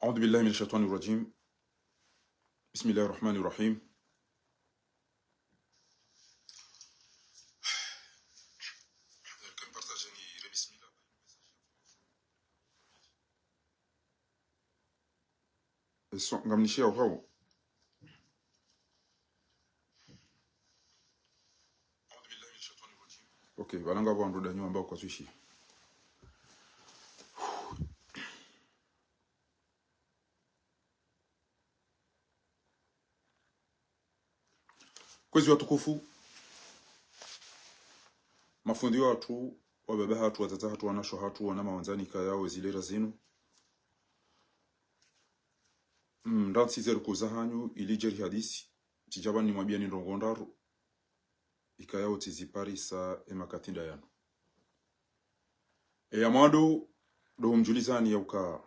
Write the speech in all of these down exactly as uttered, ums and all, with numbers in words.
أعوذ بالله من الشيطان الرجيم. بسم الله الرحمن الرحيم. Eso, ngamnishia uhau. Ok, balanga bo ndo danyo amba kwa swishi. Kwezi watukufu, mafundi watru, wababa hatru, wazaza hatru, wanasho hatru, wana mawandzani kayao zilera zinu. Mm, ndrantsi ze ruku zahanyu, ili djeri hadisi, tsidjaba nimwambia ni ndrongo ndraru, ikayao tsiziparisa emakati nda yanu. Eya mwando, ndo mdjulizani ya uka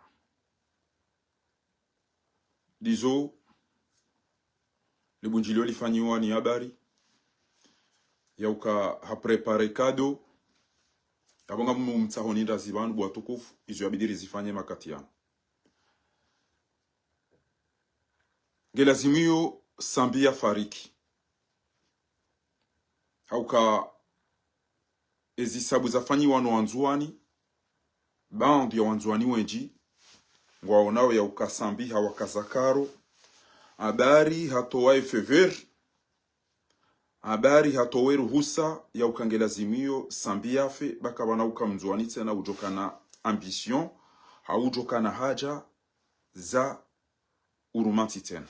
ndizo, libundjilio lifanyiwa ni habari, ya uka ha préparé cadeau, yabo nga mu mtsaho ni ndrazi banu bo watukufu, izo yabidi rizifanye makati yanu. Nge lazimu iyo Sambi yafariki. Hauka ezisabu zafanyiwa no wandzuwani, baadhwi ya wandzuwani wendji, ngwaonao ya uka Sambi hawakaza karo, habari hatowa e feu vert, habari hatowe ruhusa ya uka nge lazimu iyo Sambi yafe, baka bana uka mndzuwani tsena udjokana ambition, hau udjokana haja za urumantsi tsena.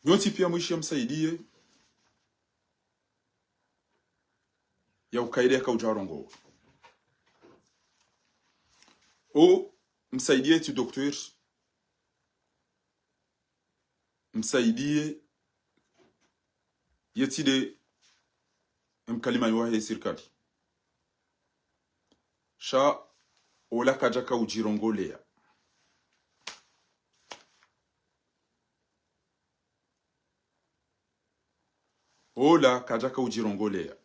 Nyontsi pia mwishe msaidie ya ukaide yaka udjarongowa. O msaidie ti docteur, msaidie yetside emkalimani wahe sirikali. Sha ola kadjaka udjirongoleya. Ola kadjaka udjirongoleya.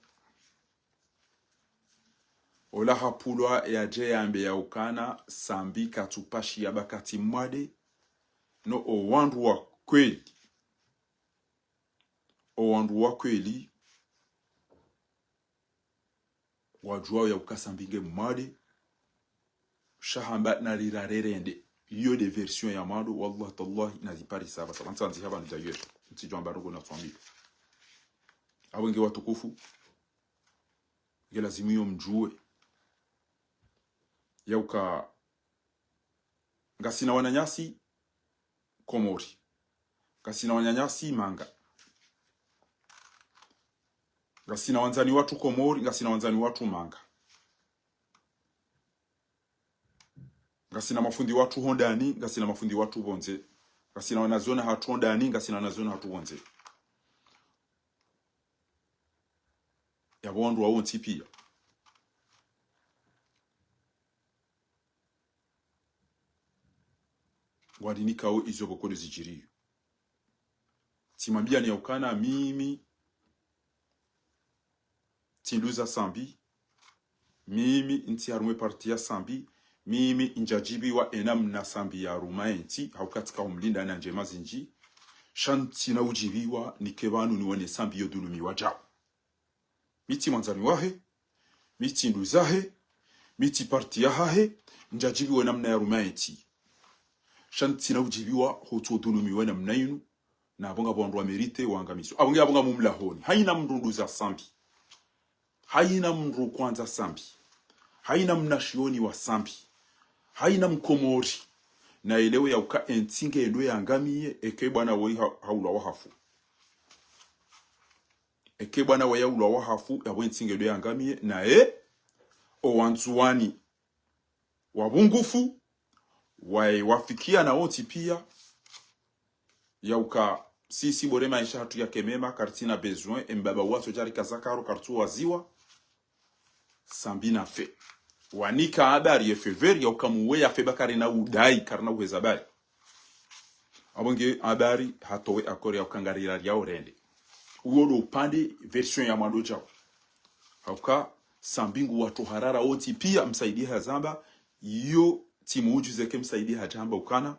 Ola hapvulwa yadje yambe ya ukana Sambi katsupashiya ba katsi mwade, no owandru wa kweli. Owandru wa kweli wadjuwao ya uka Sambi nge mwade, sha hamba narirarerende. Iyo nde version ya mwando, wallah tallahi, naziparisa hapvasa. Pvantsa nzi hapva nidja yesu. Ntsidjo amba ndrongo na tswambi. Apvo nge watukufu, nge lazimu iyo mdjuwe ya uka ngasina wananyasi Komori. Ngasina wananyasi manga. Ngasina wandzani watru Komori, ngasina wandzani watru manga. Ngasina mafundi watru hondani, ngasina mafundi watru pvondze. Ngasina wanazioni hatru hondani, ngasina wanazioni hatru pvondze. Yapvo wandru wawo ntsi pia ngwadinikao izo pvoko ndo zidjiriyo. Tsimwambiyani ya ukana mimi tsi nduza Sambi, mimi ntsi harumwa e parti ya Sambi, mimi ndjadjibiwa enamna Sambi yaruma entsi, hauka tsika umlinda na ndjema zindji, sha ntsina udjibiwa nike pvanu niwone Sambi yodhulumiwa djao. Mi tsi mwandzani wahe, mi tsi nduzahe, mi tsi parti yahahe, ndjadjibiwa enamna yaruma entsi. Sha ntsina udjibiwa hotso dhulumiwa enamna inu, na apvo ngapvo wandru wa mérité wangamizwa. Apvo nge apvo ngamumlahoni. Haina mndru nduza Sambi. Haina mndru kwandza Sambi. Haina mnashioni wa Sambi. Haina mkomori. Na elewe ya uka entsi nge ndo yangamiye, eke bwana woyi ha-, haulwa wahafu. Eke bwana waye haulwa wahafu, yapvo entsi nge ndo yangamiye, naye owandzuwani wapvungufu, waye wafikiya na wontsi pia, ya uka sisi bora maesha hatru yake mema, karitsina besoin, embaba watso djarika zakaro, karitsu waziwa, Sambi nafe. Wanika habari ye feu vert ya uka muwe yafe ba karina udayi, karina uheza habari. Apvo nge habari hatowe accord ya uka ngarirari ya urende. Uwo ndo upande version ya mwando djao. Hauka Sambi ngu watru harara wontsi pia msaidie hazamba, iyo Tsi muujiza eka msaidie hadja hamba ukana,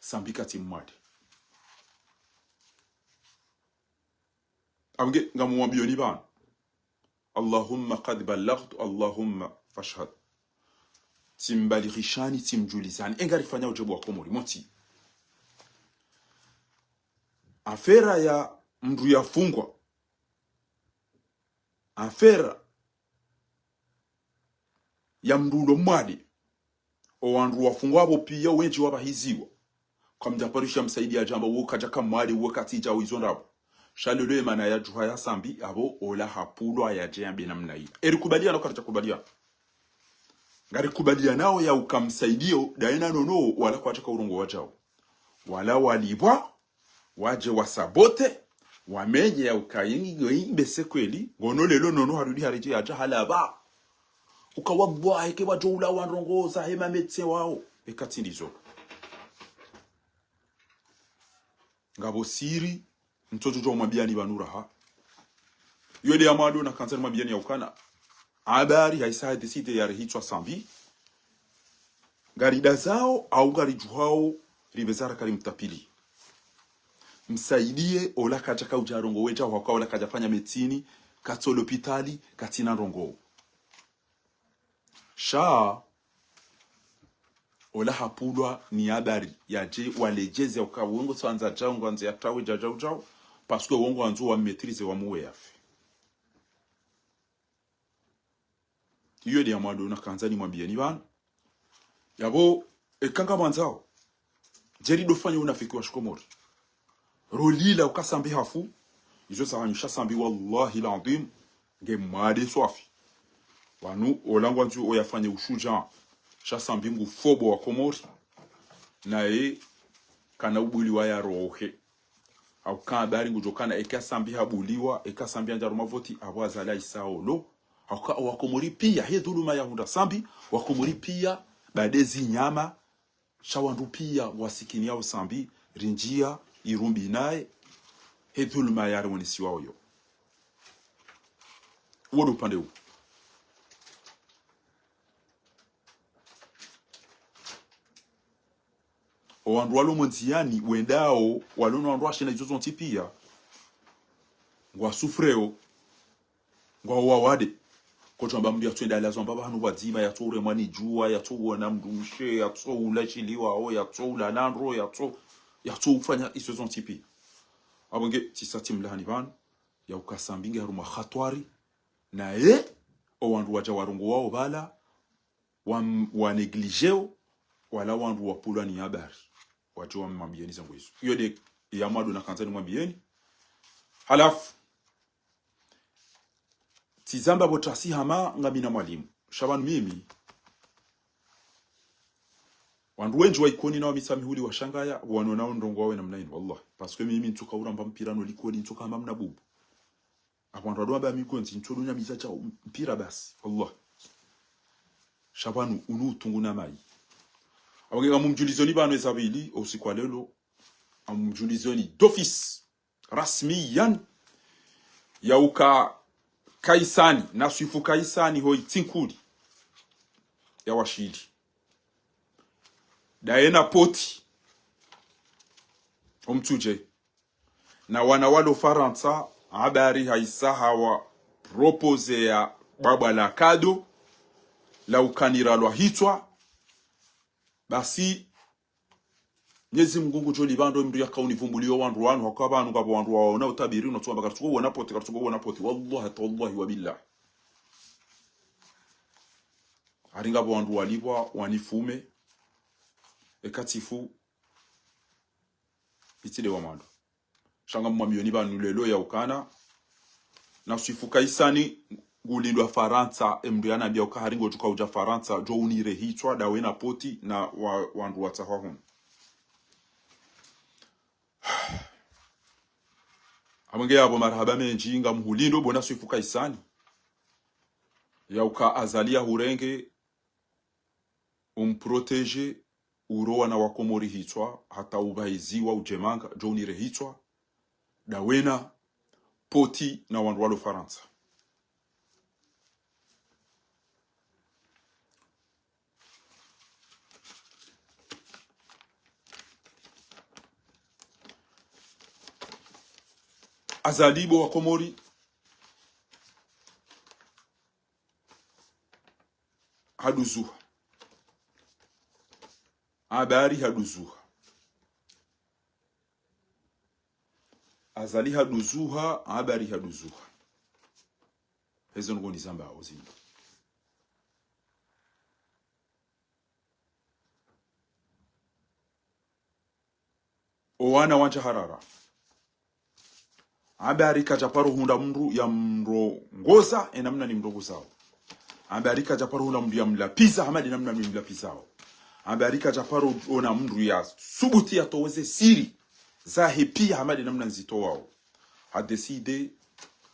Sambi katsi mwade. Apvo nge, ngamumwambiyoni pvanu. اللهم قد بلغت، اللهم فاشهد. Tsimbalighishani, tsimdjulizani. Enga rifanya udjebu wa Komori, motsi. Afera ya mndru yafungwa. Afera ya mndru ulo mwade. O wandru wafungwa apvo piya wendji wapvahiziwa. Kamdjaparisha msaidi yadjamba uwo kadjaka mwade, uwo katsi djau izo ndrabo. Sha lelo emana yadjuha ya Sambi, apvo ola hapvulwa yadje yambe namna ila. Erikubaliana, karidjakubaliana. Ngarikubalianao ya uka msaidiyo, daye na nono, wala kwadjaka urongowa djau. Wala walipvwa, wadje wasabote, wamenye ya uka yengi, yengi mbese kweli, ngono lelo nono harudi haredjeyi yadja halapva. Uka wallahi eka wadjo ula wandrongoza hema metse wao, eka tsi ndizo. Ngapvo siri, ntsodjo djo mwambiyani pvanu raha. Iyo nde ya mwando nakandza nimwambiyeni ya ukana. Habari haisa hadisi nde yarihitswa Sambi. Ngaridazao, au ngaridjuhao, ripveza raka rimtapili. Msaidiye, ola kadjaka udja rongowe djau, hauka ola kadjafanya metsini, katso lopitali, katsina ndrongoo. Sha, ola hapvulwa ni habari, yadje, waledjeze, uka, wo ngwandza djau, ngwandzo yatawe djau djau djau, parce que wo ngwandzo wa maîtriser wa muwe yafe. Iyo nde ya mwando nakandza nimwambiyeni pvanu. Yapvo, eka ngamwandzao. Djeri dofanya unafiki wa shikomori. Rolila uka Sambi hafu. Izo zahanyisha Sambi wallahi l'adhwim. Nge mwade swafi. Pvanu ola ngwandzo oyafanye ushudja. Sha Sambi ngu fobo wa Komori. Naye kana ubuliwa ya rohe. Hauka habari ngudjo kana eka Sambi habuliwa, eka Sambi handja harumwa voti, apvo Azali haisa olo. Hauka wakomori piya, he dhuluma yahundra Sambi, wakomori piya, bade zinyama, sha wandru piya, wasikini yao Sambi, rindjiya, irumbi naye, he dhuluma yarionesiwa oyo. Wo ndo upande wu. O wandru walo mondziyani, wendao, walo no wandru washina izo zontsi piya. Ngwa souffreo, ngwa wawade. Kodjwamba mndru yatso enda lazo amba pvahanu pvwadzima, yatso uremwa ni djuwa, yatso uona mndru mshe, yatso ula shiliwa o, yatso ula landro, yatso, yatso ufanya izo zontsi piya. Apvo nge, tsisa tsimlahani pvanu, ya uka Sambi nge harumwa hatwari, naye, o wandru wadja warongowa o pvala, wa, wa négligéo, wala wandru wapvulwa ni habari. Wadjo wamwambiyeni zangu izo. Iyo nde ya mwando nakandza nimwambiyeni. Halafu, tsizamba pvo tasi hama ngamina mwalimu. Sha pvanu mimi, wandru wendji wa Ikoni na wa Mitsamihuli washangaya, wanonao ndrongoo wawe namna inu, wallahi. Parce que mimi ntsoka uramba mpira no likoli, ntsoka hama mna bubu. Apvo wandru wado wamba mi ngondzi, ntsodo nyamiza djau mpira basi, wallahi. Sha pvanu, unu utungu na mayi. Apvo nge ngamumdjulizoni pvanu eza pvili, o usiku wa lelo, ngamumdjulizoni d'office, rasmiyan, ya uka Kaisani, na Swifu Kaisani ho Itsinkuli, ya washili. Daye na Poti, o Mtsudje. Na wana walo Farantsa, habari haisa hawa proposea bwabwa la kado, la ukanira lwa hitswa. Basi, Mnyezi Mngu ngudjo lipva ndo mndru yaka univumbuliyo wandru wanu, haka pvanu ngapvo wandru waona utabiri, no tsuwamba karitsuko wona Poti, karitsuko wona Poti. Wallahi, tallahi, wa billah. Hari ngapvo wandru walipvwa, wanifume, eka tsifu, itsi nde wa mwando. Sha ngamumwambiyoni pvanu lelo ya ukana, na Swifu Kaisani ngulindwa Farantsa, e mndru yanambiya uka hari ngodjo uka udja Farantsa, djo unire hitswa, dawe na Poti, na wa, wandru watsahwa hunu. Apvo nge yapvo marahaba mendji, ngamhulindo bo na Swifu Kaisani. Ya uka Azali ya hurenge, umprotégé, urowa na wakomori hitswa, hata upvahiziwa udjemanga, djo unire hitswa, dawe na Poti na wandru walo Farantsa. Azali bo wa Komori haduzuha. Habari haduzuha. Azali haduzuha, habari haduzuha. Hezo ndrongoo nizambao zinu. Owana wandja harara. Habari kadja paro hundra mndru ya mrongoza, e namna ni mrongozao. Habari kadja paro hundra mndru ya mlapviza, hama de namna ni mlapvizao. Habari kadja paro ona mndru ya subuti ya toweze siri zahe pia, hama de namna nizitowao. Hadécidé,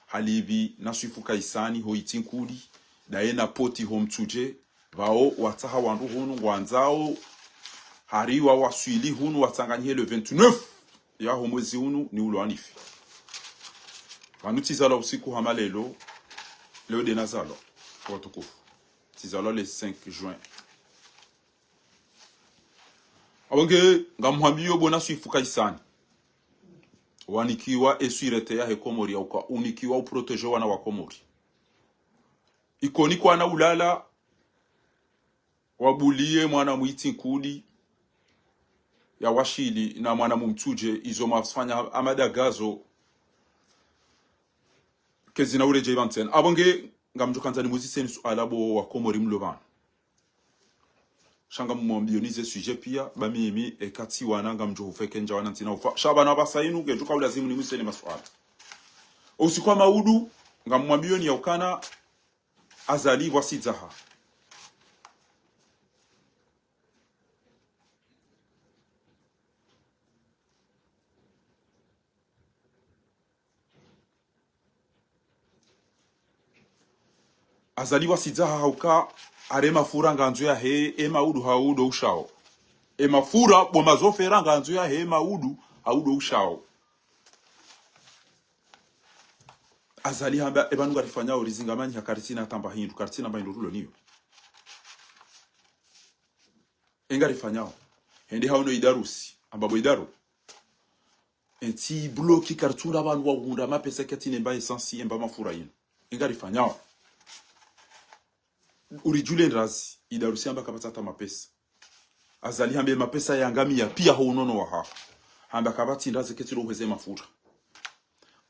halipvi na Swifu Kaisani ho Itsinkudi, daye na Poti ho Mtsudje, pvao watsaha wandru hunu ngwandzao, hari wawaswili hunu watsanganyihe le vingt-neuf yaho mwezi unu ni ulo anifi. Pvanu tsizalwa usiku hama leo, leo de nazalwa, watukufu. Tsizalwa le cinq juin. Apvo nge ngamhwambiyo bo na Swifu Kaisani. Wanikiwa e sûreté yahe Komori ya uka, unikiwa uprotéger wana wa Komori. Ikoni kwana ulala, wabuliye mwana mu Itsinkudi, ya washili na mwana mu Mtsudje, izo mwafanya amadagazo, kezi na uredjei pvanu tsena. Apvo nge ngamdjo kandza nimuziseni suala bo wa Komori mlo pvanu. Sha ngamumwambiyo nize sujet pia, ba mimi, eka tsi wana ngamdjo hufeke ndja wana ntsina ufa. Sha pvanu apvasa inu, ngedjo ka ulazimu nimuziseni masuala. Usiku wa maudu, ngamumwambiyo ni ya ukana Azali pvwasidzaha. Azali pvwasidzaha hauka are mafura ngandzo yahe, e maudu haudo ushao. E mafura bo mazofera ngandzo yahe, e maudu haudo ushao. Azali hamba, e pvanu ngarifanyao rizingamanyi ha karitsina tamba hindru, karitsina mba hindru rulo niyo. E ngarifanyao. Hende haono Idarusi, hamba bo Idaru. Entsi bloki karitsuna pvanu wahundra mapesa ketsine mba essence, e mba mafura yinu. E ngarifanyao. Uridjule ndrazi, Idarusi hamba kapvatsi hata mapesa. Azali hambe mapesa yangamiya pia ho unono wahaho. Hamba kapvatsi ndrazi ketsilo hweze mafura.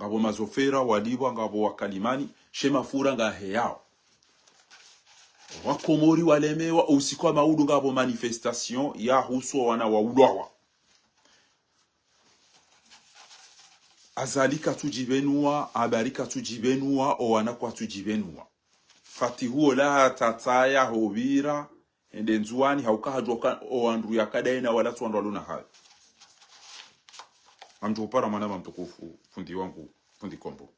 Ngapvo mazofera, walipvwa, ngapvo wakalimani, she mafura ngaheyao. Wakomori walemewa, usiku wa maudu ngapvo manifestation yahusu wana waulwawa. Azali katsudjipvenua, habari katsudjipvenua, owana kwatsudjipvenua. Fatihu ola hatsatsa ya hopvira, hende Ndzuwani, hauka hadjuwa ka, owandru yakadaye na wala tsi wandru walona hayo. Ngamdjo hupara mwana mtukufu, fundi wangu, fundi Kombo.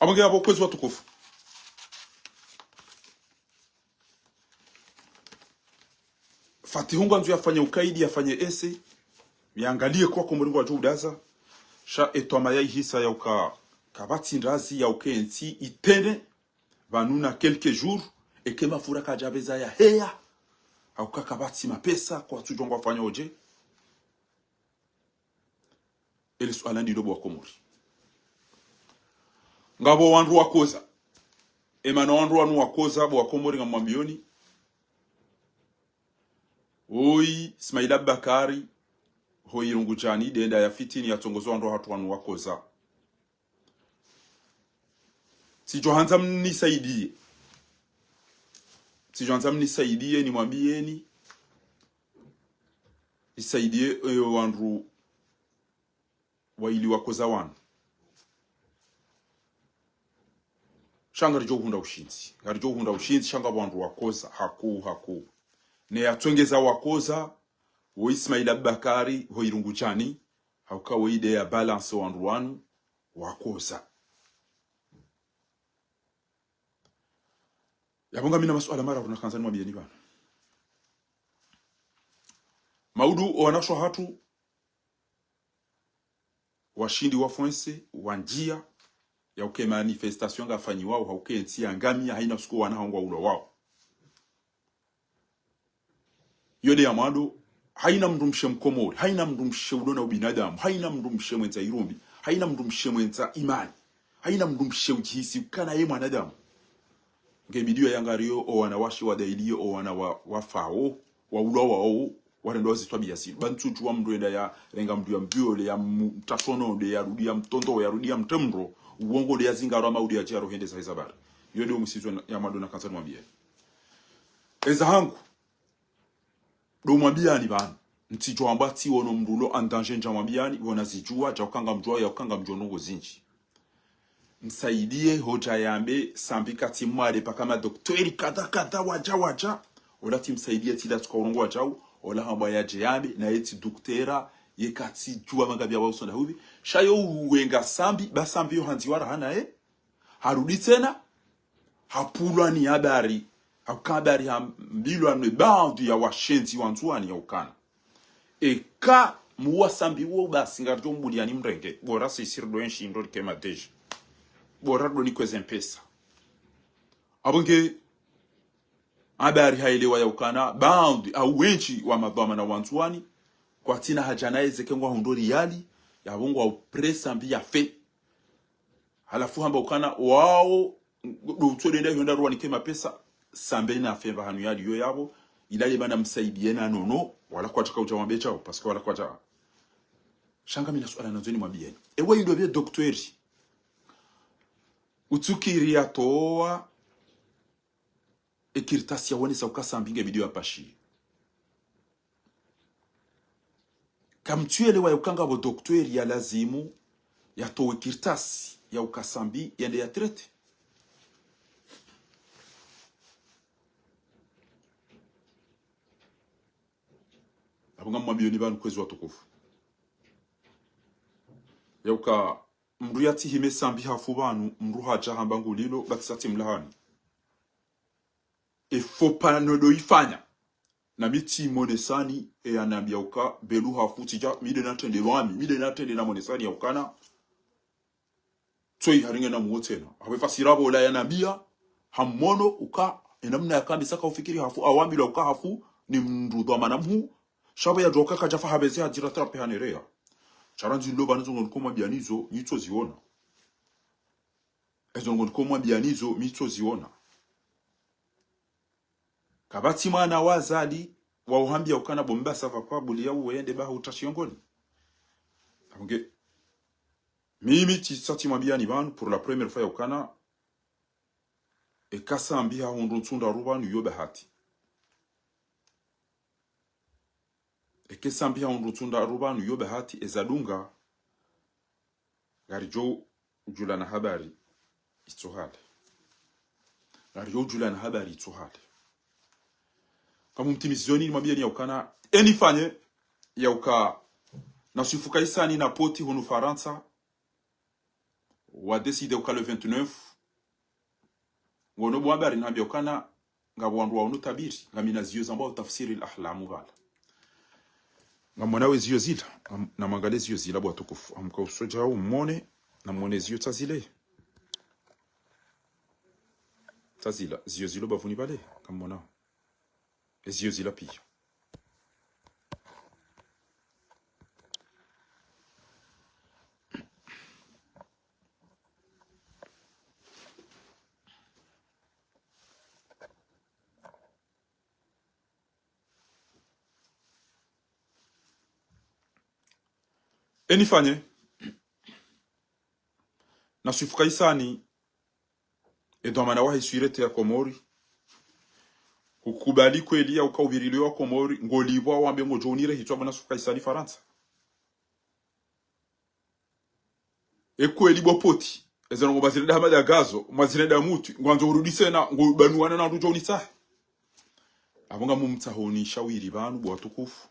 Apvo nge apvo kwezi watukufu. Fatihu ngwandzo yafanye ukaidi, yafanye ese, yangaliye kwa Komori ngwadjo udaza, sha etwama ya ihisa ya uka, kapvatsi ndrazi ya uka entsi itrende, pvanu na quelques jours, eke mafura kadjapveza yaheya, hauka kapvatsi mapesa, kwatsudjuwa ngwafanyao dje. Ele suala ndilo bo wa Komori. Ngapvo wandru wakoza. Emana wandru wanu wakoza bo wa Komori ngamwambiyoni. Oyi, Ismaila Bakari, ho Irungudjani, denda ya fitini yatsongozo wandru wahatru wanu wakoza. Tsidjo handza mnisaidiye. Tsidjo handza mnisaidiye, nimwambiyeni. Nisaidiye, eyo wandru wayili wakoza wanu. Sha ngaridjo uhundra ushindzi. Ngaridjo uhundra ushindzi, sha ngapvo wandru wakoza, hakuu, hakuu. Ne yatsongeza wakoza, wo Ismaila Bakari, ho Irungudjani, hauka wo ide ya balance wandru wanu, wakoza. Yapvo ngamina masuala mararu nakandza nimwambiyeni pvanu. Maudu owanashe wahatru, washindi wafwense, wandjiya, Ya uka ye manifestation ngafanyiwao, ha uka ye ntsi yangamiya, haina suku wana hangu waulawao. Yo nde ya mwando, haina mndru mshe Mkomori, haina mndru mshe ulona ubinadamu, haina mndru mshe mwendza irumbi, haina mndru mshe mwendza imani, haina mndru mshe udjihisi ukana ye mwanadamu. Nge bidiyo yangariyo o wanawashe wadailiyo o wana wa, wafao, waulawao, warendao zitwabiya zinu. Ba ntsudjuwa mndru yenda yarenga mndru yamviole, yamtashono nde, yarudi yamtondo, yarudi yamtemro, uongo nde yazingaro ama ude yadjaro hende zahe zabari. Yo nde umusizo na, ya mwando nakandza nimwambiyeni. Eza hangu, ndo mwambiyani pvanu. Ntsidjo amba tsi wono mndru ulo en danger ndja mwambiyani, pvo nazidjuwa, dja uka ngamdjuwa, ya uka ngamdjuwa ndrongo zindji. Msaidiye, hodja yambe, Sambi katsi mwade paka madokteri, kadha, kadha, wadja, wadja. Ola tsi msaidiye, tsi nda tsuka urongowa djau, ola hamba yadje yambe, naye tsi doktera, ye katsi djuwa mangapvi ya wa usonda hupvi. Sha yo uwenga Sambi, ba Sambi yo handziwa raha naye. Harudi tsena, hapvulwa ni habari, hauka habari hambilwa ne baadhwi ya washenzi wa Ndzuwani ya ukana. Eka muwa Sambi wo basi ngaridjo mbuliyani mrenge, bora sisi ridjo enshi ndo rike madeji. Bora ridjo nikwe ze mpesa. Apvo nge habari haelewa ya ukana, baadhwi, au wendji wa madhwamana wa Ndzuwani, kwatsina haja naye zeke ngwahundro riyali, yapvo ngwaupresa Sambi yafe. Halafu hamba ukana wao, ndo utsodenda yihonda ruwanike mapesa, Sambi nafe pvahanu yaliyo yapvo, ila le mana msaidiye na nono, wala kwadjaka udja wambe djao, parce que wala kwadja. Sha ngami na suala nandzo nimwambiyeni. Ewe indo pvye dokteri, utsukiri yatowa, e kartasi yawonesa uka Sambi nge bidiyo yapashi. Kamtsuelewa ya uka ngapvo dokteri ya lazimu yatowe kartasi ya uka Sambi yende ya traité. Apvo ngamwambiyoni pvanu kwezi watukufu. Ya uka mndru yatsihime Sambi hafu pvanu, mndru hadja hamba ngulilo, ba tsi sa tsi mlahani. E faux pas no ndo ifanya. Na mi tsi monesani, e yanambiya uka, Belu hafu tsidja, mi nde natrende lwami, mi nde natrende na monesani ya ukana. Tsoi haringe na muwo tsena. Hapvo fasira pvo ola yanambiya, hamono uka, e namna yakambisa ka ufikiri hafu, awambilwa uka hafu, ni mndru dhwamana mhuu, sha pvo yadjuwa uka kadjafa hapvezi hadjira trape hanereya. Sha randzi lo pvanu zo ngo nikomwambiyani zo, mi tsoziona. Ezo ngo nikomwambiyani zo, mi tsoziona. Kapvatsi mwana wa Azali, wa uhambiya ukana bo mbasa pvakwa buliya uwende ba hautra shiyongoni. Apvo nge, mimi tsi sa tsi mwambiyani pvanu, pour la première fois ya ukana, eka Sambi hahundru ntsu ndraru pvanu yo bahati. Eke Sambi hahundru ntsu ndraru pvanu yo bahati, eza dunga, ngaridjo udjulana habari itso hale. Ngaridjo udjulana habari itso hale. Kamumtimiziyoni nimwambiyeni ya ukana, eni fanye, ya uka, na Swifu Kaisani na poti hunu Farantsa, wa décidé uka le vingt-neuf. Ngono bo habari nahambiya ukana, ngapvo wandru wa unu tabiri, ngami na ziyo zambwa utafsiri al-ahlamu pvala. Ngamwona we ziyo zila, ngam-, namwangale ziyo zila bo watukufu. Hamka usodja umone, namwone ziyo tsa zile. Tsa zila, ziyo zilo bavuni pvale, ngamwona. Eziyo zila piya. Eni fanye, na Swifu Kaisani, e dhwamana wahe sûreté ya Komori, hukubali kweli ya uka upvirilio wa Komori, ngolipvwa wambe ngodjo unire hitswa bo na Swifu Kaisani Farantsa. E kweli bo poti, eza ndrongo mwazirenda Hamada Gazo, mwazirenda Mutwi, ngwandzo urudi tsena, ngobanuwana na ndudjo unitsahe. Apvo ngamumtsahoni shawiri pvanu, bo watukufu.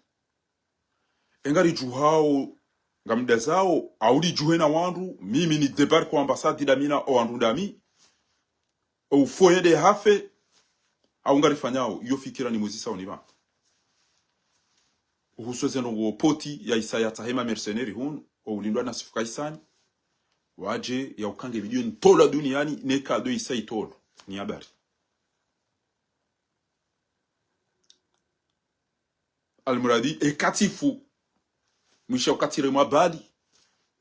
Engaridjuhao, ngamdazao, au ridjuhe na wandru, mimi ni débarque kwa ambassade ndami na o wandru ndami, o ufoye nde hafe, au ngarifanyao, iyo fikira nimuzisao ni pvanu. Uhusu eze ndrongo poti ya isa yatsahe ma mercenaires hunu, o ulindwa na Swifu Kaisani. Wadje ya uka nge vidéo nitolwa duniani, neka ndo isa itolwa. Ni habari. Almuradi, eka tsifu, mwisha uka tsiremwa bali,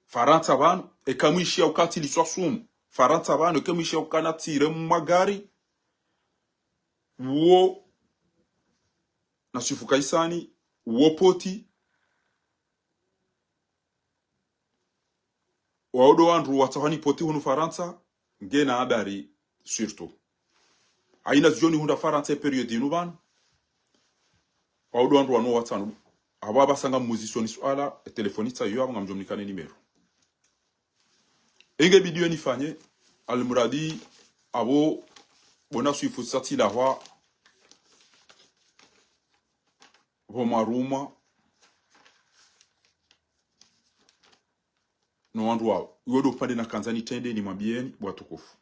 Farantsa pvanu, eka mwisha uka tsiliswa sumu, Farantsa pvanu, eka mwisha uka natsiremwa gari, uwo, na Swifu Kaisani, uwo poti, wao ndo wandru watsahwa ni poti hunu Farantsa, ngena habari surtout. Haina zidjo nihundra Farantsa e période inu pvanu. Wao ndo wandru wanu watsanu. Apvo apvasa ngamuzisoni suala, e telefoni tsayo apvo ngamdjo mnikane numéro. Enge vidéo nifanye, almuradi, apvo, bo na Swifu satsi lahwa, pvo mwarumwa, no wandru wao. Iwo ndo upvande nakandza nitrende nimwambieni, bo watukufu.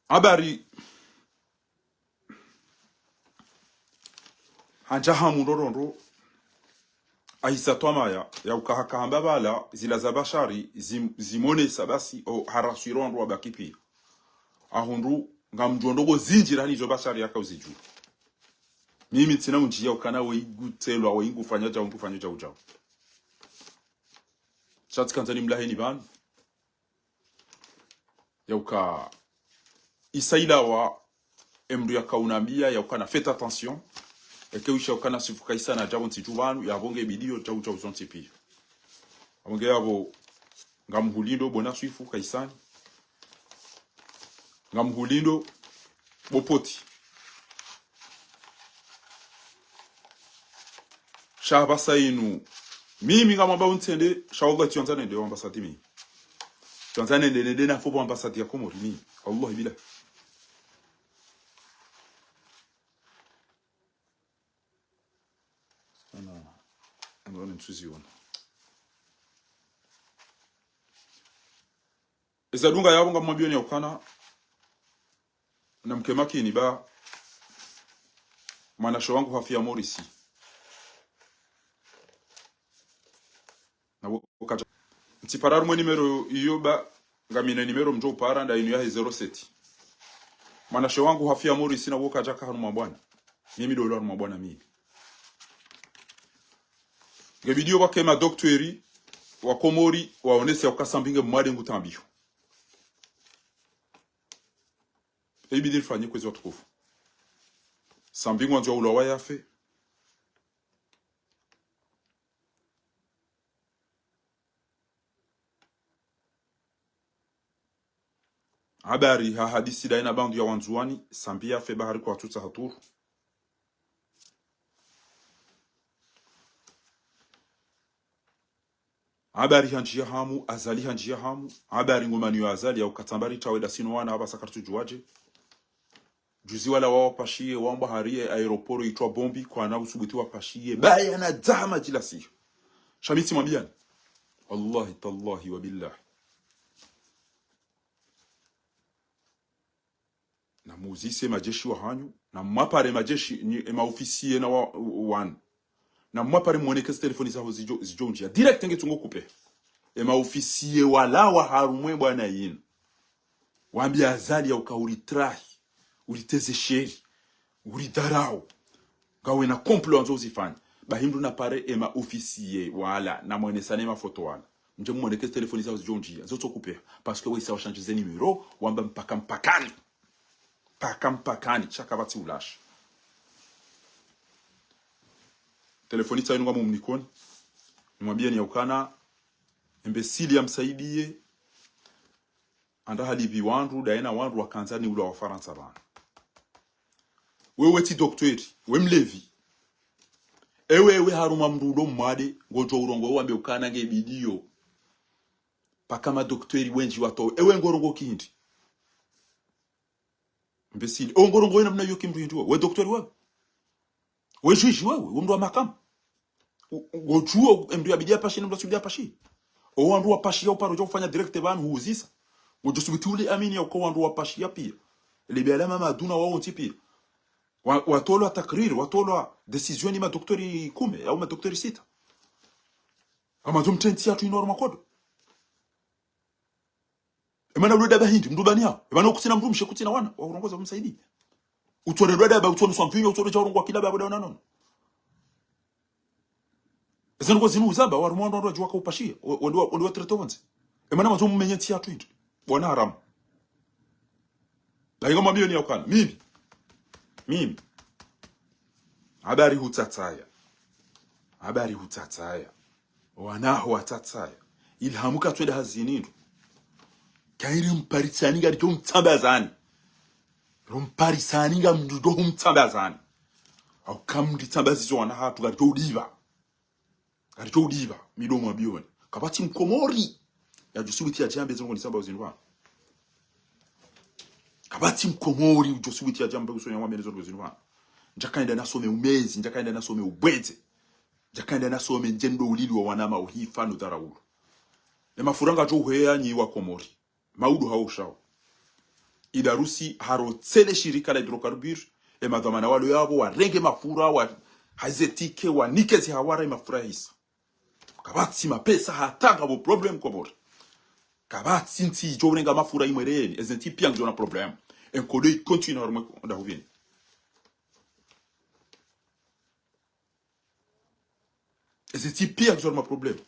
Habari, handza hamu ndrondrondro, ahisa twamaya, ya uka haka hamba pvala, zila za Bashari, zim-, zimonesa basi, o haraswiro wandru wabaki pia. Ahundru, ngamdjo ndrongoo zindji rahana izo Bashari yaka uzidjuwa. Mimi tsina undjia ukana we ingutselwa, we ingufanya djau, ingufanya djau djau. Sha tsikandza nimlaheni pvanu. Ya uka isa ilawa, e mndru yaka unambia, ya uka na faites attention. Eke wisha uka na Swifu Kaisani djapvo ntsi dju pvanu, yapvo nge vidéo, djau djau zontsi pia. Apvo nge yapvo, ngamhulindo, bo na Swifu Kaisani. Ngamhulindo, bo poti. Sha apvasa inu. Mimi ngamwamba untsende, sha wallah tsiandza nende o ambassade mimi. Tsiandza nende, nende na fo pvo ambassade ya Komori mimi. Wallahi billahi. Ana, ana, ana ntsuzi wana. Eza dunga yapvo ngamwambioni ya ukana, na mke makini ba, mwanashe wangu hafiya Morisi. Na wo kadja. Ntsipara harumwa e numéro iyo ba, ngamina e numéro mdjo upara nda inu yahe zéro sept. Mwanashe wangu hafiya Morisi na wo kadja ka harumwa bwana. Mimi ndo ulo harumwa bwana mimi. Nge vidéo wake madokteri wa Komori waonese ya uka Sambi nge mwade ngutambio. Eyi bidi rifanye kwezi watukufu. Sambi ngwandzo ya ulawa yafe. Habari ha hadisi daina bandu ya wandzuwani, Sambi yafe bahari kwa tutsa haturu. Habari handjiya hamu, Azali handjiya hamu. Habari ngomaniyo Azali ya uka tsamba ritawe dasino wana apvasa karitsudjuwadje. Juzi wala wawapashiye, wamba hari ye aéroport itwa Bombi, kwana usubuti wapashiye. Baya na dzama djila siyo. Sha mi tsimwambiani. Wallahi, tallahi, wa billahi. Na muzise majeshi wahanyu, na mwapare majeshi, ni, e maofisiye na wa, wanu. Na mwapare mwoneke ze telefoni zaho zidjo, zidjo undjiya. Direct nge tsungo kupe. E maofisiye walawa harumwe bwana yinu. Wambiya Azali ya uka uritrahi, uriteze sheri, uridharau. Ngawe na complot wandzo uzifanya. Ba hindru na pare e maofisiye wala, na mwenesane mafoto wala. Mdje mwoneke ze telefoni zaho zidjo undjiya. Zo tso kupe. Parce que we isa washandjize numéro, wamba mpaka mpakani. Mpaka mpakani, sha kapvatsi ulasha. Telefoni tsa inu ngam mnikoni. Nimwambiyeni ya ukana, imbécile ya msaidiye. Anda halipvi wandru, daye na wandru wakandza ni ula wa Farantsa pvanu. Wewe tsi dokteri, we mlevi. Ewe, ewe harumwa mndru ndo mwade, ngodjo urongowe wambe ukana nge bidiyo. Paka madokteri wendji watowe. Ewe ngorongowo kihindi. Imbécile. Ewe ngorongowo namna iyo ki mndru hindri wewe. We dokteri wewe. We juge wewe, we mndru wa mahakama. U-, u-, ngodjuwo, e mndru yabidi yapashiye, ne mndru yasubidi yapashiye. O wandru wapashiya uparo djo ufanya direct pvanu huuzisa. Ngodjo subiti uli amini ya uka wandru wapashiya piya. Lebi alama maduna wawo ntsi piya. Wa-, watolwa takriri, watolwa décision ni madokteri kume, au madokteri sita. Ama zo mtentsi yatru ino harumwa kodo. Emana ulwe daba hindri, mndru bani yao. Emana ukutsina mndru mshe, kutsina wana wa urongoza umsaidi. Utsore lwe daba, utsore swa mvinyo, utsore sha urongoa kila baba daona nono. Ezinu ko zinu uzamba, warumwa wandru wandru wadjuwa kaupashia, wa-, wandru wa-, wandru watrete wandze. Emana mazo mumenye ntsi yatru hindri. Bwana haramu. Bainga mamilioni ya ukana. Mimi. Mimi. Habari hutsatsaya. Habari hutsatsaya. Wanaho watsatsaya. Ilhamu katswenda hazini ndo. Kairi mparitsani ngari to mtsambazani. Ro mparitsani nga mndru to humtsambazani. Au kamndri tsambazizo wana hatru ngari to udiva. Ngari to udiva. Midomo ya bioni. Kapvatsi mkomori. Ya djosubuti ya djambe zinu ko nisamba uzinu pvanu. Kapvatsi mkomori udjosubuti ya djambe usoni ya mwambe zinu ko zinu pvanu. Ndjakaenda nasome umezi, ndjakaenda nasome ubwedze. Ndjakaenda nasome ndjendo ulili wa wanama uhifa no dharaulu. Ne mafura ngadjo uheya nyi wa Komori. Maudu hao ushao. Idarusi harotsele shirika la hydrocarbures, e madhwamana walo yapvo, warenge mafura, wa haze tike, wanike zihawara e mafura hisa. Kapvatsi mapesa hata ngapvo problème Komori. Kapvatsi ntsi idjo urenga mafura imwereni, eze ntsi pia ngidjo na problème. Enkodo i continue harumwa dahuvini. Eze ntsi pia ngidjo harumwa problème.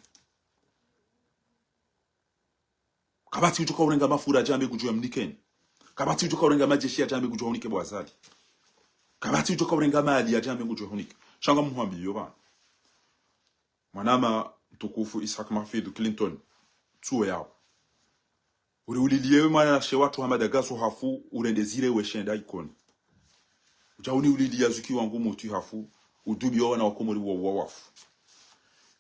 Kapvatsi udjoka urenga mafura yadjambe ngudjo ya mnikeni. Kapvatsi udjoka urenga majeshi yadjambe ngudjo hunike bo Azali. Kapvatsi udjoka urenga mali yadjambe ngudjo hunike. Sha ngamhwambiyo pvanu. Mwanama mtukufu Ishak Mahfidhu Clinton. Tsuwe yao. Uri uliliye we mwanashe watru Hamada Gazo hafu, urende zire we shenda Ikoni. Udja uni uliliya zuki wangu mutwi hafu, udubi wa wana wa Komori wa, wa wafu.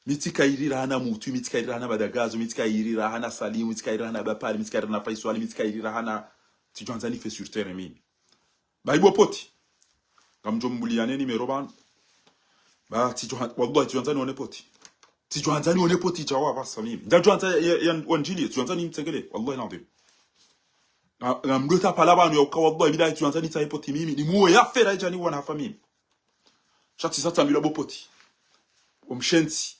Mi tsikairira hana mutwi, mi tsikairira hana Hamada Gazo, mi tsikairira hana Salimu, mi tsikairira hana Bapari, mi tsikairira hana Faiswali, mi tsikairira hana, tsidjwandzani fait sur terre mimi. Bayi bo Poti. Ngamdjo mbuliya ne numéro pvanu. Ba tsidjwa-, wallahi tsidjwandzani one Poti. Tsidjwandzani one Poti djawa pvasa mimi. Ndjadjwandza ya, ya, ya wandjili, tsidjwandzani mtsengele. Wallahi ladhim. Na, na mdru ta pvala pvanu ya uka wallahi billahi tsidjwandzani tsahe Poti mimi. Ni muwe ya fera idjani wana hafa mimi. Sha tsi sa tsambilwa bo Poti. Omshenzi.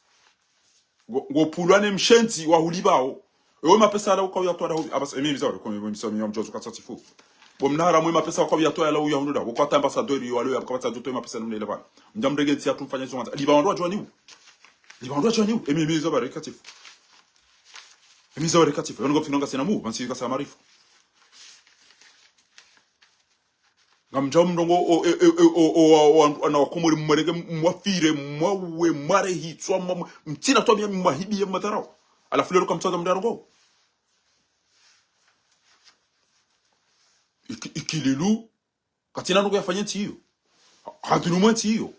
Ngo, ngopvulwa ne mshenzi wa hulipvao. Ewe mapesa yala uka uyatwala hubi. Abas, emi mizawari, kwa emi mizawari, mdjozo katsa tsifu. Bo mnahara mwe mapesa uka uyatwala yala uya hundru da. Uka ta ambassadeur yo walo ya kapvatsa djoto mapesa nune ile pvanu. Mdja mrenge ntsi yatru mfanye izo mwandza. Lipva wandru wadjuwa niwu. Lipva wandru wadjuwa niwu. Emi mizawari katifu. Emi mizawari katifu. Yanu ngopvino ngasina mu, pvantsi ngasa maarifa. Ngamdjao mrongoa, o, e, e, e, o, o, o, wandru, wana wa Komori mwarenge, mwafire, mwauwe, mware hitswa, mwa, mwa, mtsina twabiya, mwahibiye, mwadharau. Halafu leo kamtsaza mndru arongoe. Iki-, Ikililu, katsina ndrongo yafanya ntsi iyo. Ha-, hadhulumu ntsi iyo.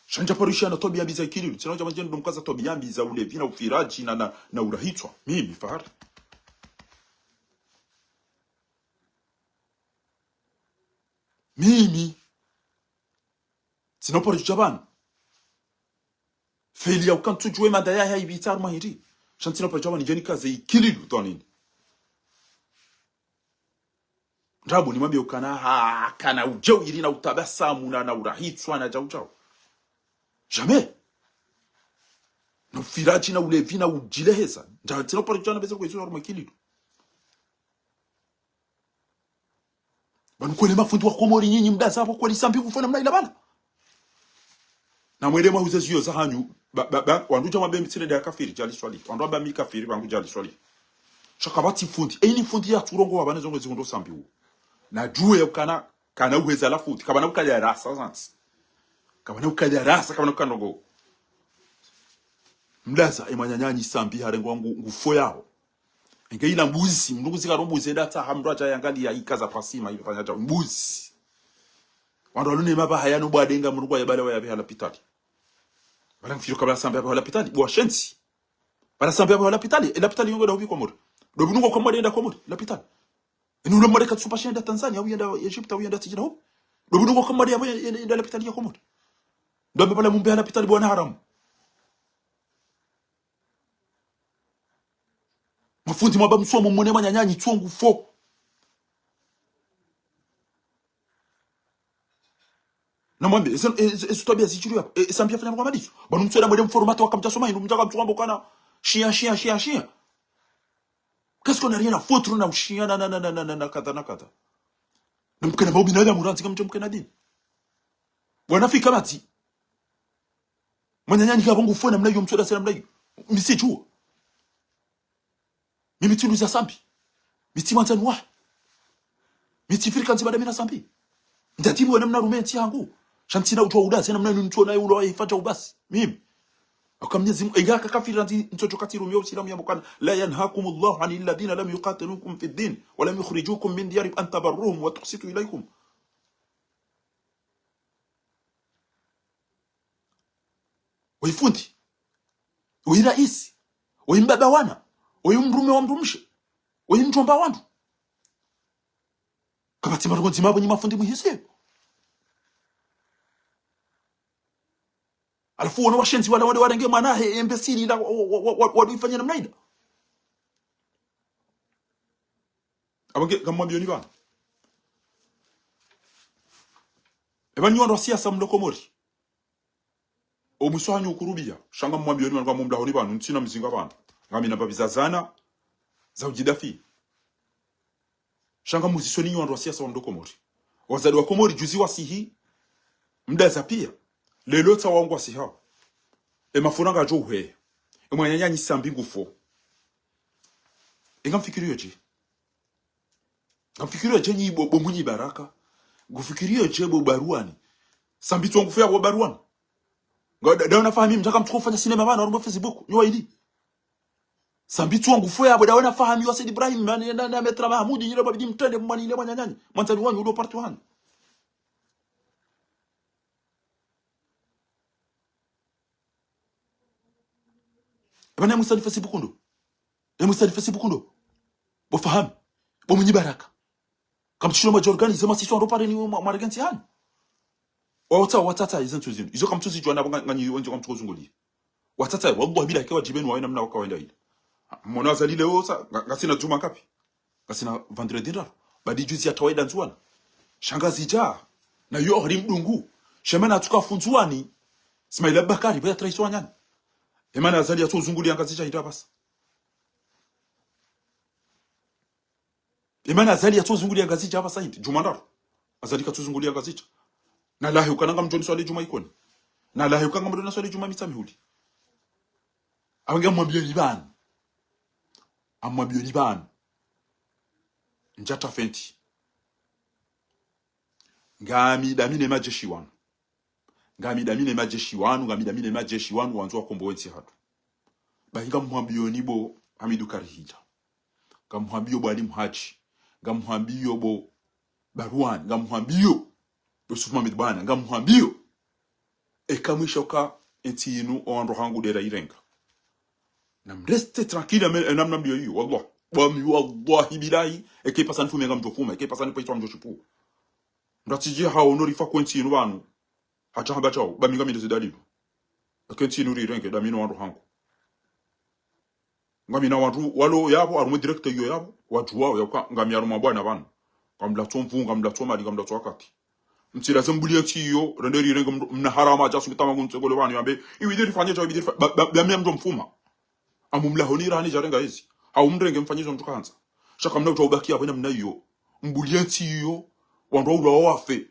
Sha ndja parisha na twabiya mbi za Ikililu. Tsina udja mandjeni ndo mkaza twabiya mbi za ulevi na ufiradji na, na, na urahitswa. Mimi, Fahari. Mimi. Tsina uparo djudja pvanu. Feli ya uka ntsudjuwe mada ya ya ipvitsa harumwa hindri. Sha ntsina uparo djudja pvanu ndjeni kaze Ikililu dhwanini. Ndrabo nimwambiye ukana ha, kana udjeuri na utabasamu na, na urahitswa na djau djau. Jamais. Na ufiradji na ulevi na udjileheza. Ndja, tsina uparo djudja na beze kwezo harumwa Ikililu. Pvanu kweli mafundi wa Komori nyinyi mdaza pvo kweli sambi kufanya mna ila pvala. Na mwende mwahuze ziyo za hanyu, ba, ba, ba, wandru dja mwambe mi tsi nende ya kafiri, djali swali. Wandru wamba mi kafiri, wangu djali swali. Sha kapvatsi fundi, eyi ni fundi ya tsurongoa pvanu zongo zihundro sambi uwo. Na djuwe ya ukana, kana uheza la fundi, kapvana ukaya rasa zantsi. Kapvana ukaya rasa, kapvana ukaya ndrongo. Mdaza, emwananyanyi sambi harengwa ngu, ngufo yaho. Enge ila mbuzi, mndru mbuzi karo mbuzi, enda tsaha mndru adja yangaliya ikaza pvasima, ipvanya djau. Mbuzi. Wandru walo ne mapvaha yanu bwadenga mndru kwa yabala wa yapveha lapitali. Pvala mfiro kapvala sambi yapveha lapitali, bo washenzi. Pvala sambi yapveha lapitali, e lapitali yongo da hubi Komori. Ndo pvunungo kwa mwade enda Komori, lapitali. Inu ule mwade katsupa shenda Tanzania, au yenda Egypt, au yenda tijira hubi. Ndo pvunungo kwa mwade yapvo yenda, yenda lapitali ya Komori. Ndo ambe pvala mumbe ha lapitali bo wana haramu. Mafundi mwamba msomo mwone mwananyanyi tsu ngufo. Na mwambe, ese, ese, ese twabiya zidjiri yapvo. E, ese ambiya fanya mkwa madiso. Pvanu mtsuwela mwende mforomate waka mdjasoma hindru mdjaka mtsuwamba ukana. Shia, shia, shia, shia. Qu'est-ce qu'on a rien à foutre na ushiya na, na, na, na, na, na, na, kadha, na kadha. Na mkena ba ubinadamu randzi ka mdje mkena dini. Bwana fika madzi. Mwananya nyi ka ba ngufu namna iyo, mtsoda se namna iyo. Mi tsidjuwa. Mimi tsi luza Sambi. Mi tsi mwandzani wahe. Mi tsi firika ndzima da mi na Sambi. Ndatibiwa namna rume ntsi yangu. Sha ntsina udjuwa udaze namna nuntsona ye ulo wa ifa dja ubasi. Mimi. Aka Mnyezi Mungu, ega kakafiri randzi ntsodjo katsi rumiya Usilamu yamba ukana: لا ينهاكم الله عن الذين لم يقاتلوكم في الدين ولم يخرجوكم من ديارهم أن تبروهم وتقسطوا إليهم. Oyi fundi, oyi raisi, oyi mbaba wana, oyi mrume wa mdrumshe, oyi mdjomba wandru. Kapvatsi marongo ndzima apvo nyi mafundi muhisi. Halafu wona washenzi wala wade warenge mwana he imbécile ila wa, wa, wa, wa, wadu ifanya namna ila. Apvo nge, ngamwambiyoni pvanu. Eba nyi wandru wa siasa mlo Komori. Omwiso hanyu ukurubiya. Sha ngamwambiyoni pvanu, ngamumlahoni pvanu, ntsina mzinga pvanu. Ngamina mbapvi za zana, za udjidafi. Sha ngamuzisoni nyi wandru wa siasa wa mlo Komori. Wazade wa Komori juzi wasihi, mdaza piya. Leo tsa wangu wasiha. E mafuna ngadjo uhe. E mwananya nyi Sambi ngufo. E ngamfikiriyo dje? Ngamfikiriyo dje nyi bo, bo Mwinyi Baraka? Ngufikiriyo dje bo Barwani? Sambi tsi wangufu ya bo Barwani. Nga da, da una Fahami mtsaka mtsuko ufanya sinema pvanu, harumwa Facebook, nyi wayili. Sambi tsi wangufu ya bo da una Fahami wa Said Ibrahim, na, na, na, na Maître Mahamoud, nyi le babidi mtrende mwani ile mwananyanyi. Mwandzani wanyu, ulo parti wanyu. Eba ne musani Facebook ndo. Ne musani Facebook ndo. Bo Fahami. Bo Mwinyi Baraka. Kamtsushilo mwadjo organiser masisi wandru pare ni mwa, mwa regentsi hanyu. Watsa, watsatsa, izo ntsu zinu. Izo kamtsuzidjuwa na nga, nganyi, wenzo kamtsuko zunguliya. Watsatsa, wallahi billahi ke wadjibeni wawe namna waka wenda ila. Mwana Azali leo sa, nga, ngasina djuma kapvi? Ngasina vendredi ndraru. Badi juzi ya tawaida Ndzuwani. Sha Ngazidja. Na yo hari mdungu. Sha mana atsuka fu Ndzuwani. Ismaila Bakari, baya traiso wanyani. E mana Azali yatso zunguliya Ngazidja hindri apvasa? E mana Azali yatso zunguliya Ngazidja apvasa hindri? Djuma ndraru. Azali katso zunguliya Ngazidja. Na lahe ukana ngamdjo niswali djuma Ikoni. Na lahe ukana ngamdjo niswali djuma Mitsamihuli. Apvo ngamwambiyoni pvanu. Ngamwambiyoni pvanu. Ndjata fenti. Ngami damine madjeshi wanu. Ngami damine madjeshi wanu, ngami damine madjeshi wanu, wandzo wakombowe ntsi hatru. Bahi ngamwambiyoni bo Hamidu Karihidja. Ngamwambiyo bo Ali Mhadji. Ngamwambiyo bo Barwani. Ngamwambiyo bo Yusuf Mohamed Bwana. Ngamwambiyo. Eka mwisha uka entsi yinu owandru hangu dera irenga. Namreste tranquille, ame, namnambiyo iyo, wallah. Bo mi wallahi billahi, eka ipvasa nifume ngamdjo fuma, eka ipvasa nipvasa ngamdjo shipvuwa. Mdru atsidje haono rifa kwe ntsi yinu pvanu. Hadja hamba djau, ba mi ngamina ze dalilu. Eka entsi yinu rirenge, damina wandru hangu. Ngamina wandru walo yapvo, harumwa e direct iyo yapvo, wadjuwao yauka, ngami harumwa bwana pvanu. Ngamlatso nvu, ngamlatso mali, ngamlatso wakati. Mtsilaze mbuliye ntsi iyo, rende rirenge mdru, mna harama adja sumitama ngu ntsegole pvanu yambe, iwidi rifanye djau, iwidi rifa, ba, ba, ba mi ngamdjo mfuma. Amu mlahoni rahani djarenga ezi. Hau mrenge mfanye izo mdru kahandza. Sha kamna udjua ubaki yapvo namna iyo. Mbuliye ntsi iyo, wandru waulwa wafe.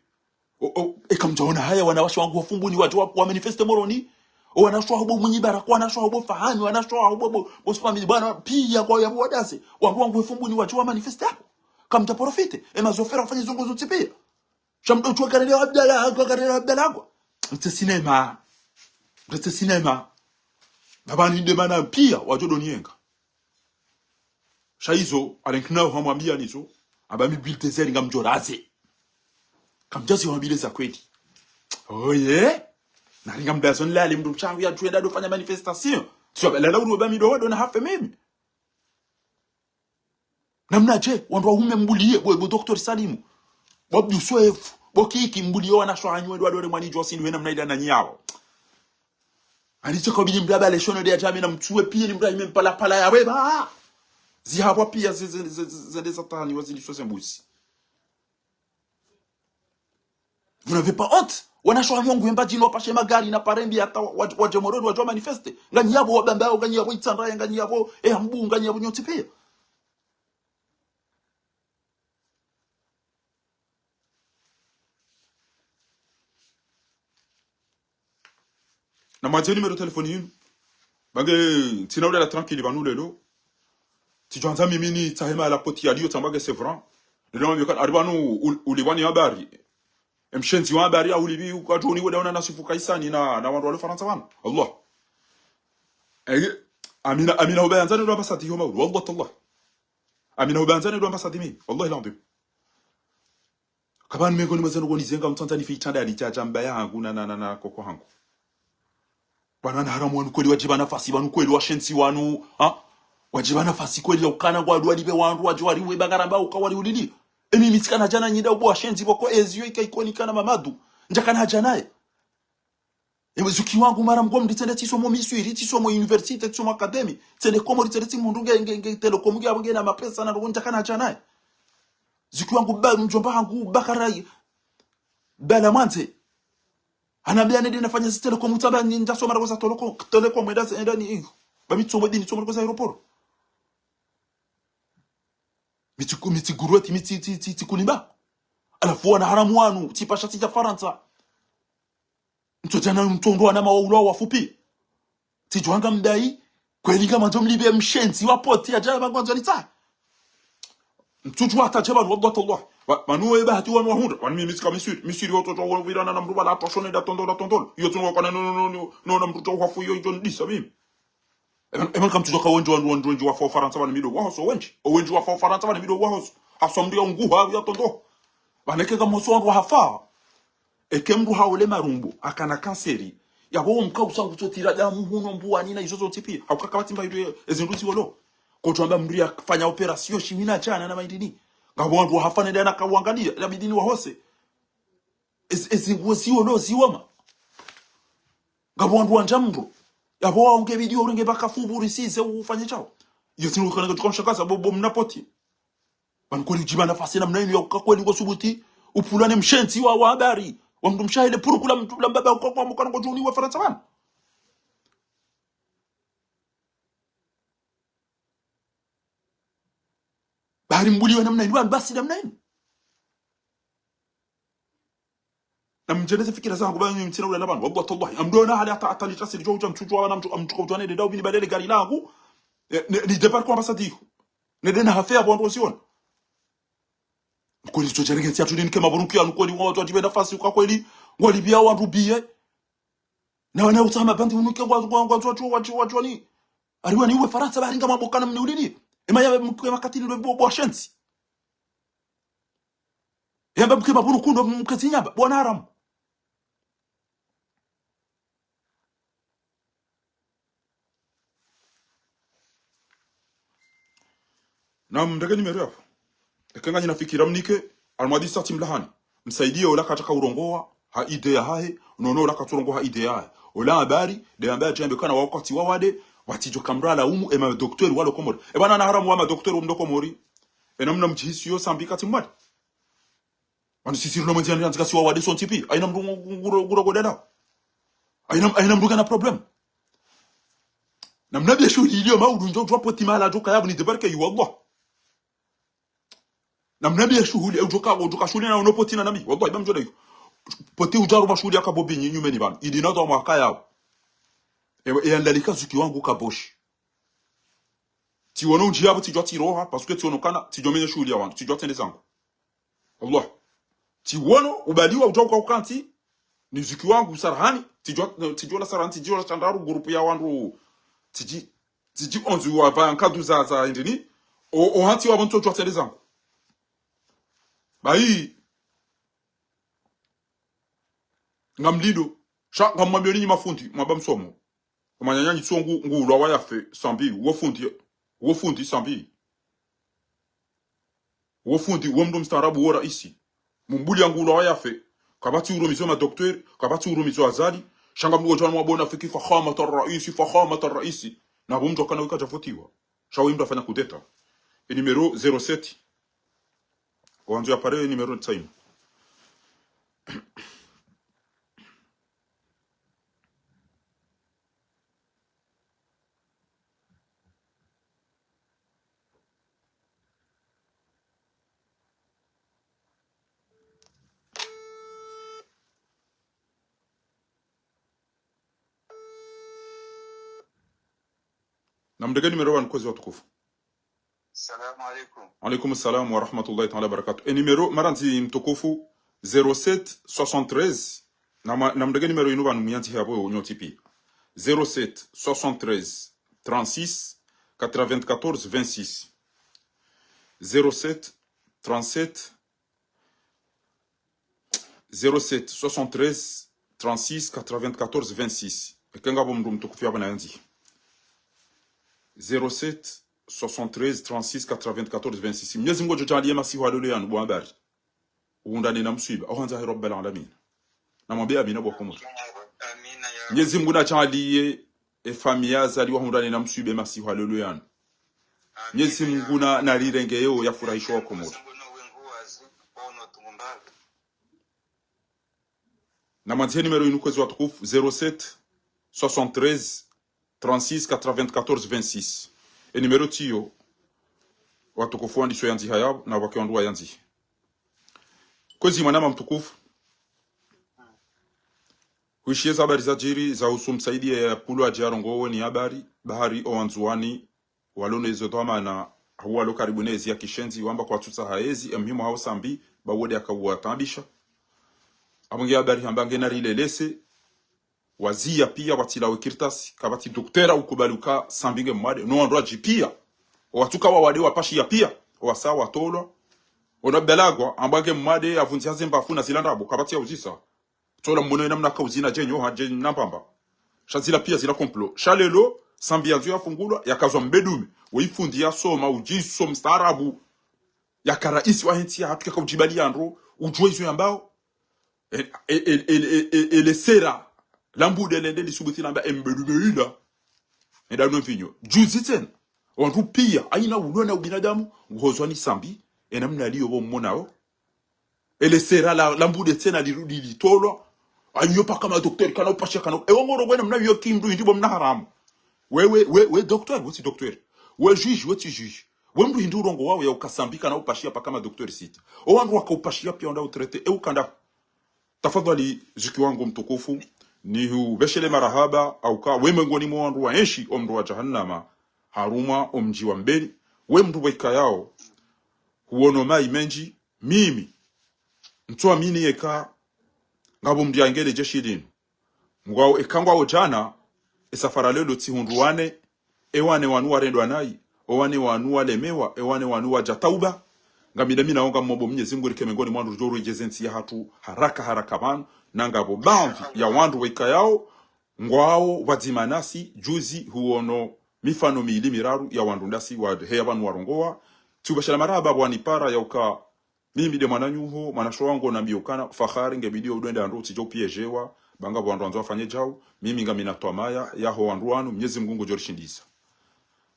O, o, eka mdjaona haya wanawashe wangu wa Fumbuni wadje wa, wa manifeste Moroni. O wanawashe waho bo Mwinyi Baraka, wanawashe waho bo Fahami, wanawashe waho bo, bo, bo Yusuf Mohamed Bwana, piya kwa yapvo wadaze. Wandru wangu wa Fumbuni wadje wa manifeste yapvo. Kamdja profite. E mazofera wafanye zongo zontsi piya. Sha mdru udjua karele Abdallah, agwa karele Abdallah, agwa. Mtse sinema. Mtse sinema. Baba ni nde mana piya, wadjo doniyenga. Sha izo, alenkina uhamwambiya nizo, aba mi Bulldozer ngamdjo raze. Kamdjazi wambiye za kweli. Oye, nari ngamdazo nilale mdru mshangu yadjuwe ndado fanya manifestation. Tsi waba lala uru ba mi do, do na hafe mimi. Namnadje, wandru waume mbuliye, bo, bo Docteur Salimu. Bo Abdou Soef, bo Kiki mbuliye wanawashe wanyu, wandru wadore mwani djosini, we namna ila nanyi yapvo. Ani tsaka bidi mdru abale shono de adjame na mtsuwe piya ni mdru ahime mpalapala ya weba. Zihapvwa piya ze, ze, ze, ze, ze, de satani waziliswa ze mbuzi. Vous n'avez pas honte? Wanawashe wanyu wangu hemba djini wapashe magari na parembi hata wa, wa, wadje Moroni wadje wa manifeste. Nganyi yapvo Wabambao, nganyi yapvo Itsandraya, nganyi yapvo, eh, Hambu, nganyi yapvo nyontsi piya. Namwandze numéro téléphone yinu. Ba nge, ntsina ulala tranquille pvanu lelo. Tsidjwandza mimi nitsahe mahala poti yaliyo tsamba nge c'est vrai. Lelo mambi kana, ari pvanu ul-, ulipvwa ni habari. Emshenzi wa habari ya ulipvi, ukadjoni wende wona na Swifu Kaisani na, na wandru walo Farantsa pvanu. Allah. Eye, Amina, Amina Ubayanza ne ndo ambasadi yo maulu. Wallah tallah. Amina Ubayanza ne ndo ambasadi mi. Wallahi l'adhwim. Kapvanu mengoni mwa zinu konizenga mtsandza nife itranda yalidjadja mbaya hangu na, na, na, na koko hangu. Pvanu wanaharamu wanu kweli wadjipva nafasi, pvanu kweli washenzi wanu, ha? Wadjipva nafasi kweli ya ukana ngwadu walipve wandru, wadji waliwe ba ngaramba uka wali ulili. Emi mi tsikana djana nyi nda ubo washenzi pvoko ezi yo ika ikoni kana Mamadu. Ndjakana djana ye. Ewe zuki wangu mara mgomri tsende tsisomo Miswiri, tsisomo université, tsisomo académie. Tsende Komori, tsende tsi mundru nge, nge, nge Telecom nge, nge na mapesa na ndrongo ndjakana djana ye. Zuki wangu ba, mdjomba hangu, Bakara, Bala Mwandze. Hanambia nende nafanya zi Telecom, tsamba ni ndjasoma ndrongo za Telecom, Telecom, enda, enda ni iyo. Ba mi tsomo dini, tsomo ndrongo za aéroport. Mi tsi ku-, mi tsi gurweti, mi tsi, tsi, tsi, tsi kulimba. Halafu wanaharamu wanu, tsipasha tsidja Farantsa. Ntsodjana mtsondo wana mawaulwa wafupvi. Tsidjwanga mdai, kweli ngamwandzo mlipve mshenzi wa poti yadja pvanu ngwandzo nitsahe. Ntsudjuwa hata dje pvanu, wallah tallah. Wa-, pvanu we bahati wanu wahundra. Wanu mi, mi tsika Miswiri. Miswiri woto twa wapvirana na mdru pvala, twa shone nda tondolo, tondolo. Iyo tsuno wakana no, no, no, no, no, na mdru twa uhafu iyo, iyo ndisa mimi. Eman, eman kamtsudjoka wendji, wandru, wandru wendji wafa Farantsa pvanu mi ndo wahoso wendji. Owendji wafa Farantsa pvanu mi ndo wahoso. Haswa mdru ya unguha, ya tondo. Pvanu eka kamhoso wandru wahafa. Eke mdru haole marumbo, akana kanseri. Yapvo omka usangu tsotira damu hunu mbuwani na izo zontsi pia. Hauka kapvatsi mba izo ezindru ziolo. Kotwamba mdru yafanya opération shiwi na djana na maindini. Ngapvo wandru wahafa nende na kawangalia, yabidi ni wahose. Ezi, ezi nguo ziolo ziwoma. Ngapvo wandru wandja mdru. Yapvo waonge video urenge pvaka fupvu risize ufanye shawo. Iyo tsi nukana nge tuka mshakaza bo, bo mna poti. Pvanu kweli udjipva nafasi namna inu ya uka kweli ngo subuti. Upvulwa ne mshenzi wa, wa habari. Wa mdru mshahile purukula mdru la mbaba uka kwa mukana ngo djuni wa Farantsa pvanu. Bahari mbuliwe namna inu, pvanu basi namna inu. Na mdjeleze fikira zangu, pvanu mtsina ulala pvanu. Wallah tallahi. Amdona hali hata, hata litrasi lidjo udja mtsudjuwa wana mtsu-, mtsuka udjuwa nende ndao pvini badele gari langu. Eh, ne, ni départ kwa ambasadi iyo. Nende na hafe ya pvo wandru wasiona. Kweli tso djarenge ntsi yatru ninike maburuki yanu kweli wandru wadjipve nafasi uka kweli. Ngwalipvia wandru biye. Na wana utsaha mabandi unuke ngwa, ngwa, ngwa, ngwa, ngwa, ngwa, ngwa, ni. Ariwa ni uwe Farantsa bahari ngamwambo kana mni ulili. Ema ya mke makatili lwe bo, bo washenzi. Yamba mke mabunu kundo mke zinyamba. Bo wanaharamu. Na mndeke numéro yapvo. Eke nganyi na fikira mnike, almadi sa tsimlahani. Msaidie ola katsaka urongowa ha idée yahahe, nono ola katsurongowa ha idée yahahe. Ola habari, nde yamba yadjambe kana wakati wa wade, watsidjo kamra la umu, ema docteur walo Komori. Eba na wanaharamu wa ma docteur wa mdo Komori. Ena mna mdjihisi yo Sambi katsi mwade. Wanu sisi runa mwendzi yanu yandzika si wawade sontsi pia. Haina mdru ngu-, ngu-, ngu-, ngurogodela. Haina, haina mdru kana problème. Na mnambie shuhuli iliyo maudu ndjo djuwa poti mahala djoka yapvo ni débarquer yu wallah. Na mnambie shuhuli, udjoka, udjoka shuhuli na uno poti na nami. Wallah, iba mdjona yu. Poti udjaru mashuhuli yaka bobi nyi-, nyumeni pvanu. Idi na dwa mwaka yapvo. Ewe, eya ndalika zuki wangu kaboshi. Tsiwono undji yapvo tsidjuwa tsiroha, parce que tsiwono kana, tsidjuwa menye shuhuli ya wandru, tsidjuwa tsende zangu. Allah. Tsiwono ubaliwa udja uka ukantsi, ni zuki wangu sarahani, tsidjuwa, tsidjuwa la sarahani, tsidjuwa la shandraru, groupe ya wandru, tsidji, tsidji onzi wa pvaya nkadu za, za indini, o, o hantsi wapvo ntsodjuwa tsende zangu. Bayi, ngamlindo, sha ngamwambiyo ninyi mafundi, mwaba msomo. Omwananyanyi tso ngu, ngu ulwa wa yafe, Sambi, wo fundi, wo fundi Sambi. Wo fundi, wo mdru mstaarabu wo raisi. Mumbuliya ngu ulwa wa yafe, kapvatsi urumizo ma docteur, kapvatsi urumizo Azali, sha ngamdru wodjana mwabona fiki fakhamata raisi, fakhamata raisi. Na pvo mdru akana wika djavotiwa. Sha wo mdru afanya kudeta. E numéro zéro sept. Wandzo ya pare e numéro tsaima. Namrenge numéro wanu kwezi watukufu. Salamu alaikum. Alaikum salam wa rahmatullahi ta'ala wa barakatuh. E numéro, marandzi mtukufu, zéro sept soixante-treize. Nama-, namrenge numéro inu pvanu muyandzi hapvo nyontsi pia. Zéro sept soixante-treize trente-six quatre-vingt-quatorze vingt-six. Zéro sept trente-sept, zéro sept soixante-treize trente-six quatre-vingt-quatorze vingt-six. Eka ngapvo mndru mtukufu yapvo nayandzi. Zéro sept soixante-treize trente-six quatre-vingt-quatorze vingt-six. Mnyezi Mungu ngudjo djaanliye masihu ya leo yanu bo habari. Uhundrane na mswiba. Ohandza he Rabbal Alamin. Namwambe amina bo Komori. Amina ya Mnyezi Mungu nadjaanliye efamiyi ya Azali wahundrane na mswiba masihu ya leo yanu. Mnyezi Mungu na, narirenge yeo yafurahisho wa Komori. Namwandzihe numéro inu kwezi watukufu, zéro sept soixante-treize trente-six quatre-vingt-quatorze vingt-six. E numéro tsiyo, watukufu wandiso yandziha yapvo, na pvwake wandru wayandzihe. Kwezi mwanama mtukufu. Hwishiye ze habari zadjiri, zahusu Msaidie ya Pulu adje arongowe ni habari, bahari owandzuwani, walo nezo dhwamana, hau walo karibu nezi ya kishenzi, wamba kwatsutsaha yezi, emhimu hao Sambi, ba wode akawataabisha. Apvo nge habari hamba nge narilelese, waziya pia watsilawe kartasi, kapvatsi doktera ukubali uka Sambi nge mwade, no wandru wadji pia. Owatsuka wawade wapashiya pia, owasa watolwa. Ono Abdallah Gwa, amba nge mwade, avundziha ze mbavu na zila ndrabo, kapvatsi ya uzisa. Tsola mmono ena mna kauzina djenyo ha dje na mpamba. Sha zila pia zila complot. Sha leo, Sambi yandzo yafungulwa, yakazwa mbedume. Weifundi yasoma, udjiso mstaarabu. Yaka raisi wahe ntsi yahatru yaka udjibali yandro, udjuwa izo yambao. E, e, e, e, e, e, le sera, lambude lende lisubuti lamba embedume ila. Enda no mvinyo. Juzi tsena. Wandru pia, haina ulona ubinadamu, nguhozwa ni Sambi, ena mna liyo bo mmonao. Ele sera la, lambude tsena lirudi litolwa. Ayo paka ma docteur kana upashia kana. Ewo ngoro ngwena mna yo kimdu indi bo mna haramu. We, we, we, we docteur, we tsi docteur. We juge, we tsi juge. We mndru hindri urongowawo ya uka Sambi kana upashia paka ma docteur sita. O wandru waka upashia pia wenda utraité. E ukanda. Tafadhali zuki wangu mtukufu. Nihupveshele marahaba, auka we mengoni mwa wandru waenshi, o mndru wa jahannama. Harumwa, o mdji wa Mbeni. We mndru weka yao. Huono mayi mendji, mimi, ntsuamini yeka, ngapvo mndru yangele jeshi linu. Mngwao eka ngwao djana, esafara leo tsihundru wane, ewane wanu warendwa nayi, owane wanu walemewa, ewane wanu wadja tauba. Ngamina mina onga mmobo Mnyezi Mungu rike mengoni mwa wandru ridjo ridjeze ntsi yahatru haraka haraka pvanu, na ngapvo baadhwi ya wandru weka yao, ngwao pvwadzima nasi, juzi huono mifano mili miraru ya wandru ndasi waheya pvanu warongowa. Tsiupveshela marahaba pvwanipara ya uka mimi nde mwananyuho, mwanasho wangu nambiyo ukana, Fahari nge bidiyo udwende andro utsidjo piéger wa, ba ngapvo wandru wandzo wafanye djau, mimi ngamina twamaya, yaho wandru wanu, Mnyezi Mungu ngudjo rishindisa.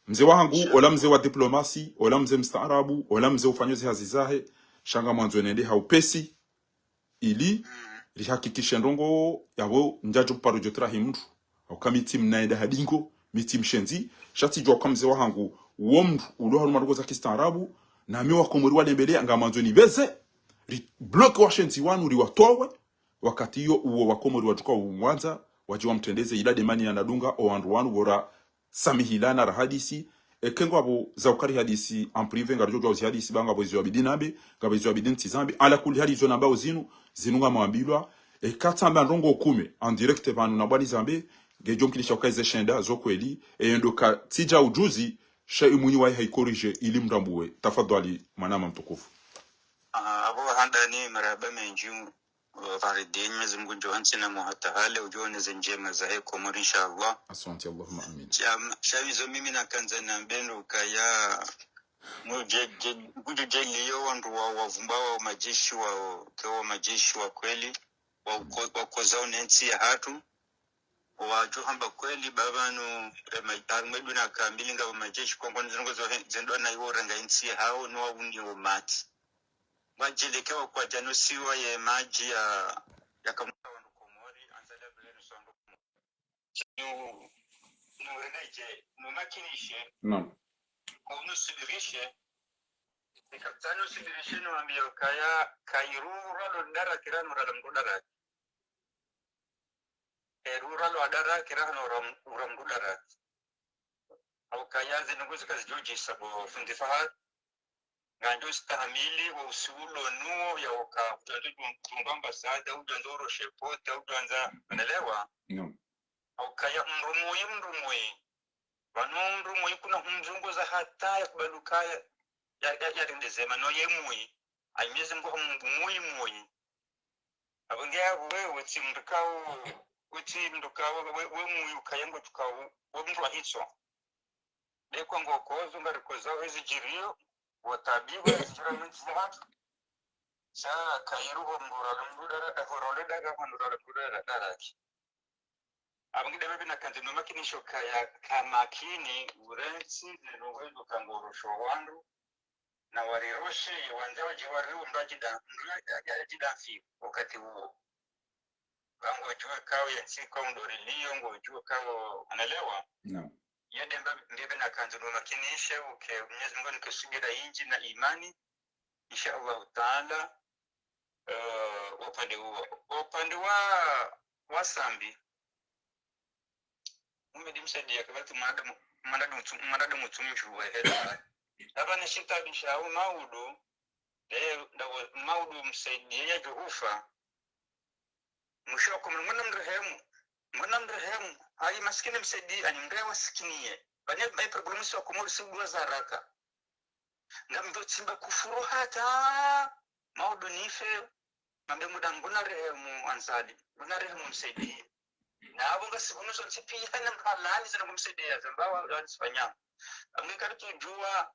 Mze wahangu, ola mze wa diplomasi, ola mze mstaarabu, ola mze ufanyo ze hazi zahe, sha ngamwandzo nende ha upesi, ili rihakikishe ndrongoo yapvo ndjadjo paro djo trahi mndru. Auka mi tsi mnaenda hadingo, mi tsi mshenzi, sha tsidjua uka mze wahangu, uwo mndru, ulo harumwa ndrongoo za kistaarabu, nami wakomori walembelea, ngamwandzo nipveze, ribloke washenzi wanu, riwatowe, wakati iyo uwo wakomori wadjuka uwandza, wadji wamtrendeze, ila demani yanadunga, o wandru wanu bora, samihilana rahadisi, eke ngwapvo za ukari hadisi en privé, ngaridjo djua uzihadisi, ba ngapvo izo yabidi nambe, ngapvo izo yabidi ntsi zambe, ala kuli hali izo nambao zinu, zinu ngamwambilwa, eka tsamba ndrongoo kume, en direct pvanu na bwani zambe, ngedjo mkinisha uka ize shenda, zo kweli, e ndo ka tsidja ujuzi, sha imwinyi wayi hayi corriger, ili mrambuwe, tafadhwali, mwanama mtukufu. Ah, apvo handani marahaba mendji, Faridin, Mwenyezi Mungu ndjo hantsi na muhatahale, udjo oneze ndjema zahe Komori, inshallah. Asante, Allahumma amin. Sham-, shamizo mimi nakandza nambe ndo ukaya, mudje, dje, kudjo djeliyo wandru wa, wavumba wa majeshi wa, ke wa majeshi wa kweli, wa uko-, wakozao ne ntsi yahatru, wadjo hamba kweli ba pvanu, e, ma-, harumwa eduna kamili ngapvo majeshi, kwa ngwandzo ndrongoo zo he-, zendwa na iwo renga ntsi yahao, no wawuni wo mati. Mwadjeleke wakwadja no siwa ye madji ya, ya kamuka wandru Komori, anza da bule nusu wandru Komori. Nu, nu reneje, nu makinishe. Naam. Ko nu subirishe. Eka tsa nu subirishe nu ambiyo kaya, kayi rura lo dara kira nu rala mndru dara. E rura lo dara kira nu ra-, ura mndru dara. Haukaya zinu nguzi kazidjodjisa bo fundi Fahad. Ngandjo stahamili wo usiulo nuwo ya uka udjandza djundwa ambasada, udjandza uroshe pota, udjandza, unelewa? No. Haukaya mdru mwi, mdru mwi. Pvanu mdru mwi kuna humzunguza hata ya kubaluka ya, ya, ya, ya rende zema no ye mwi. Ayi Mwenyezi Mungu hamumbu mwi mwi. Apvo nge apvo wewe tsi mdru kawo, we tsi mdru kawo, we, we mwi ukaya ngo tsukawo, we mdru wa hitswa. Ndeka ngo kozo ngari koza wezi djiriyo, watabiwa wezi djira mendji za hatru. Sha kayiru ho mdru ra mdru dara, ho role daga ho mdru ra mdru dara, dara ki. Apvo nge debe bina kandzi no makinisho kaya, ka makini, urentsi, neno wezo kangorosho wandru, na wariroshe, ye wandza wadje wariu mdru adjida, mdru adjida mfi, wakati uwo. Ba ngodjuwa kawo ye ntsi kawo ndo riliyo, ngodjuwa kawo, unelewa? No. Ye demba ndebe na kandzi no makinishe, uke, Mwenyezi Mungu nike subira indji na imani, insha Allahu Taala, eh, upande uwo. Upande wa, wa Sambi, Umedi msaidiya kapvatsi mwanadamu, mwanadamu mtsu-, mwanadamu mtsumdjuwa hela. Apvo na shitabu shawo maudu, de, ndawo maudu msaidiye yadjo ufa. Mwisho wa kumri, Mwana mrehemu, Mwana mrehemu, ayi masikini msaidiye, ani mrewa sikiniye. Bani, ayi problemu si wa Komori si udjuwa za haraka. Ngamdjo tsimba kufuru hata, maudu nife, mambe muda nguna rehemu Ansali, nguna rehemu Msaidie. Na apvo ngasi hunu sontsi piya na mhalani zinu ngu Msaidie, zamba wa, wa ntsifanya. Amwe kari tsudjuwa,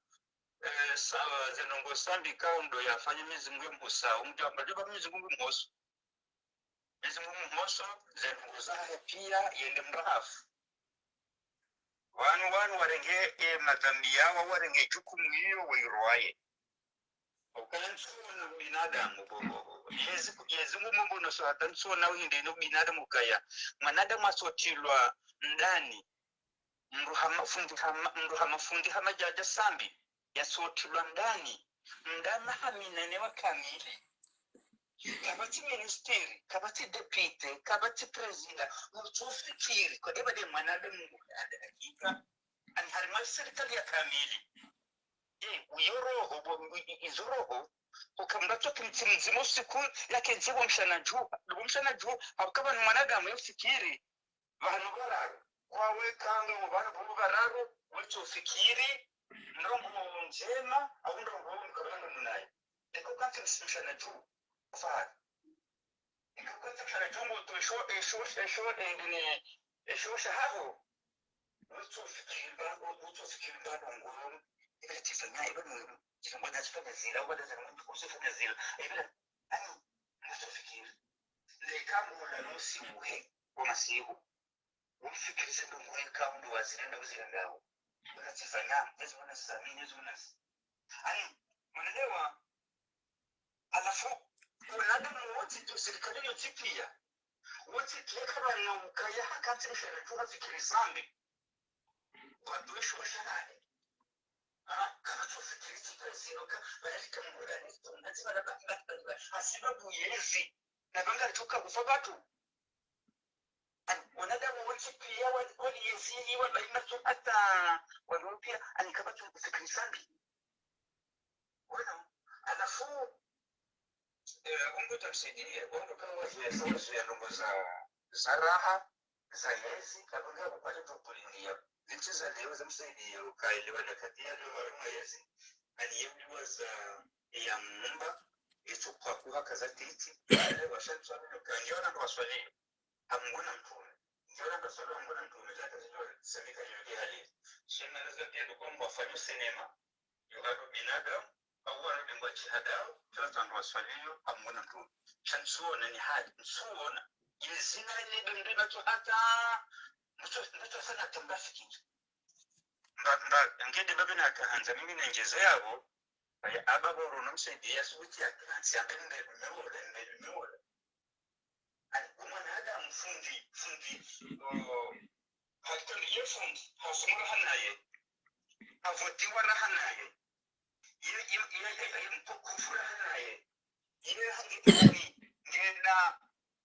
eh, sa, zinu ngu Sambi kawo ndo yafanya Mwenyezi Mungu mhusa, umdjuwa, mdjuwa Mwenyezi Mungu mhoso. Mwenyezi Mungu mhoso, zinu ngu zahe piya, yende mbahafu. Wanu, wanu warenge, e, madhambi yawo, warenge jukumu iyo, wayirowaye. Ukaya ntsuona binadamu, bo, bo, bo. Yezi, yezi ngu mumbu no so hata ntsuona uhinde ino binadamu kaya. Mwanadamu asotilwa mdani. Mdru hama fundi hama, mdru hama fundi hama djadja Sambi. Yasotilwa mdani. Mdani hamina ne wa kamili. Kapvatsi ministre, kapvatsi député, kapvatsi président, mutsofikiri, kwa eba de mwanadamu mdani hakika, ani harimwa sirikali ya kamili. E, uyo roho, bo, i, i, izo roho, uka mdru atsoki mtsi mdzima usiku, yake ndziwo mshana dju, bo mshana dju, hauka ba ni mwanadamu yofikiri, pvanu pvararu. Kwawe kanga wo pvanu pvararu, wetsofikiri, ndrongo ndjema, au ndrongo mbi kabana munayo. Eka ukatsi mshana dju, fahari. Eka ukatsi mshana dju ngo to esho, esho, esho, e, ne, esho shahaho. Wetsofikiri ba, wetsofikiri ba ndrongo, eka tsifanya, eka muhimu. Tsifanya, tsifanya zila, eka tsifanya zila, eka, ani, wetsofikiri. Leka mula no siuhe, kwa masihu. Umfikirize ndo mweka mdru wa zile ndawu zile ndawu. Bana tsifanya, nezi mwana sami, nezi mwana si. Ani, mwanelewa, halafu, mwanadamu wontsi tu sirikali yontsi piya. Wontsi piya kabana ukaya hakantsi mshana dju hafikiri Sambi. Wandru wesho washanane. Ah, kapvatsofikiri tsi pvazino ka, bayalika mwanadamu, nzi bana ba, ba, ba, ba, hasibabu yezi. Na banga tsoka kufa pvatsu. Ani, wanadamu wontsi piya wa, wali yezi, wa, ba, ima tso hata, wali piya, ani kapvatsofikiri Sambi. Wena, halafu, eh, Mungu tamsaidiye, wandru kama wazo ya, wazo ya ndrongo za, za raha, za yezi, kabla kupata tukulindia. Zintsi za leo za msaidiye, ukaelewa na kati ya leo wa yezi, ani yezi wa za ya mumba, itsu kwa kuha kaza titi, ale washatsu wa mino kangiona ndo waswali. Hamnguna mtrume. Ngiona ndo swali hamnguna mtrume, zaka zidjo semeka yodi hali. Shema nazo piya ndo kwa mwafanyo sinema, yo hado binadamu, au wano bingwa jihadao, kila tandwa swaliyo, hamnguna mtrume. Sha ntsuona ni hali, ntsuona. Yezina ile bende natso hata, mtso, mtso sana tamba fikiri. Mba, mba, ngede babe na kahandza mimi na njeze yabo, aya aba boro no msaidiya suti ya kansi ambe mbe lumeola, mbe lumeola. Ani, mwanadamu fundi, fundi, o, hakika ye fundi, hasoma raha naye, avotiwa raha naye, ye, ye, ye, ye, ye mtukufu raha naye, ye hangi tani, ngena,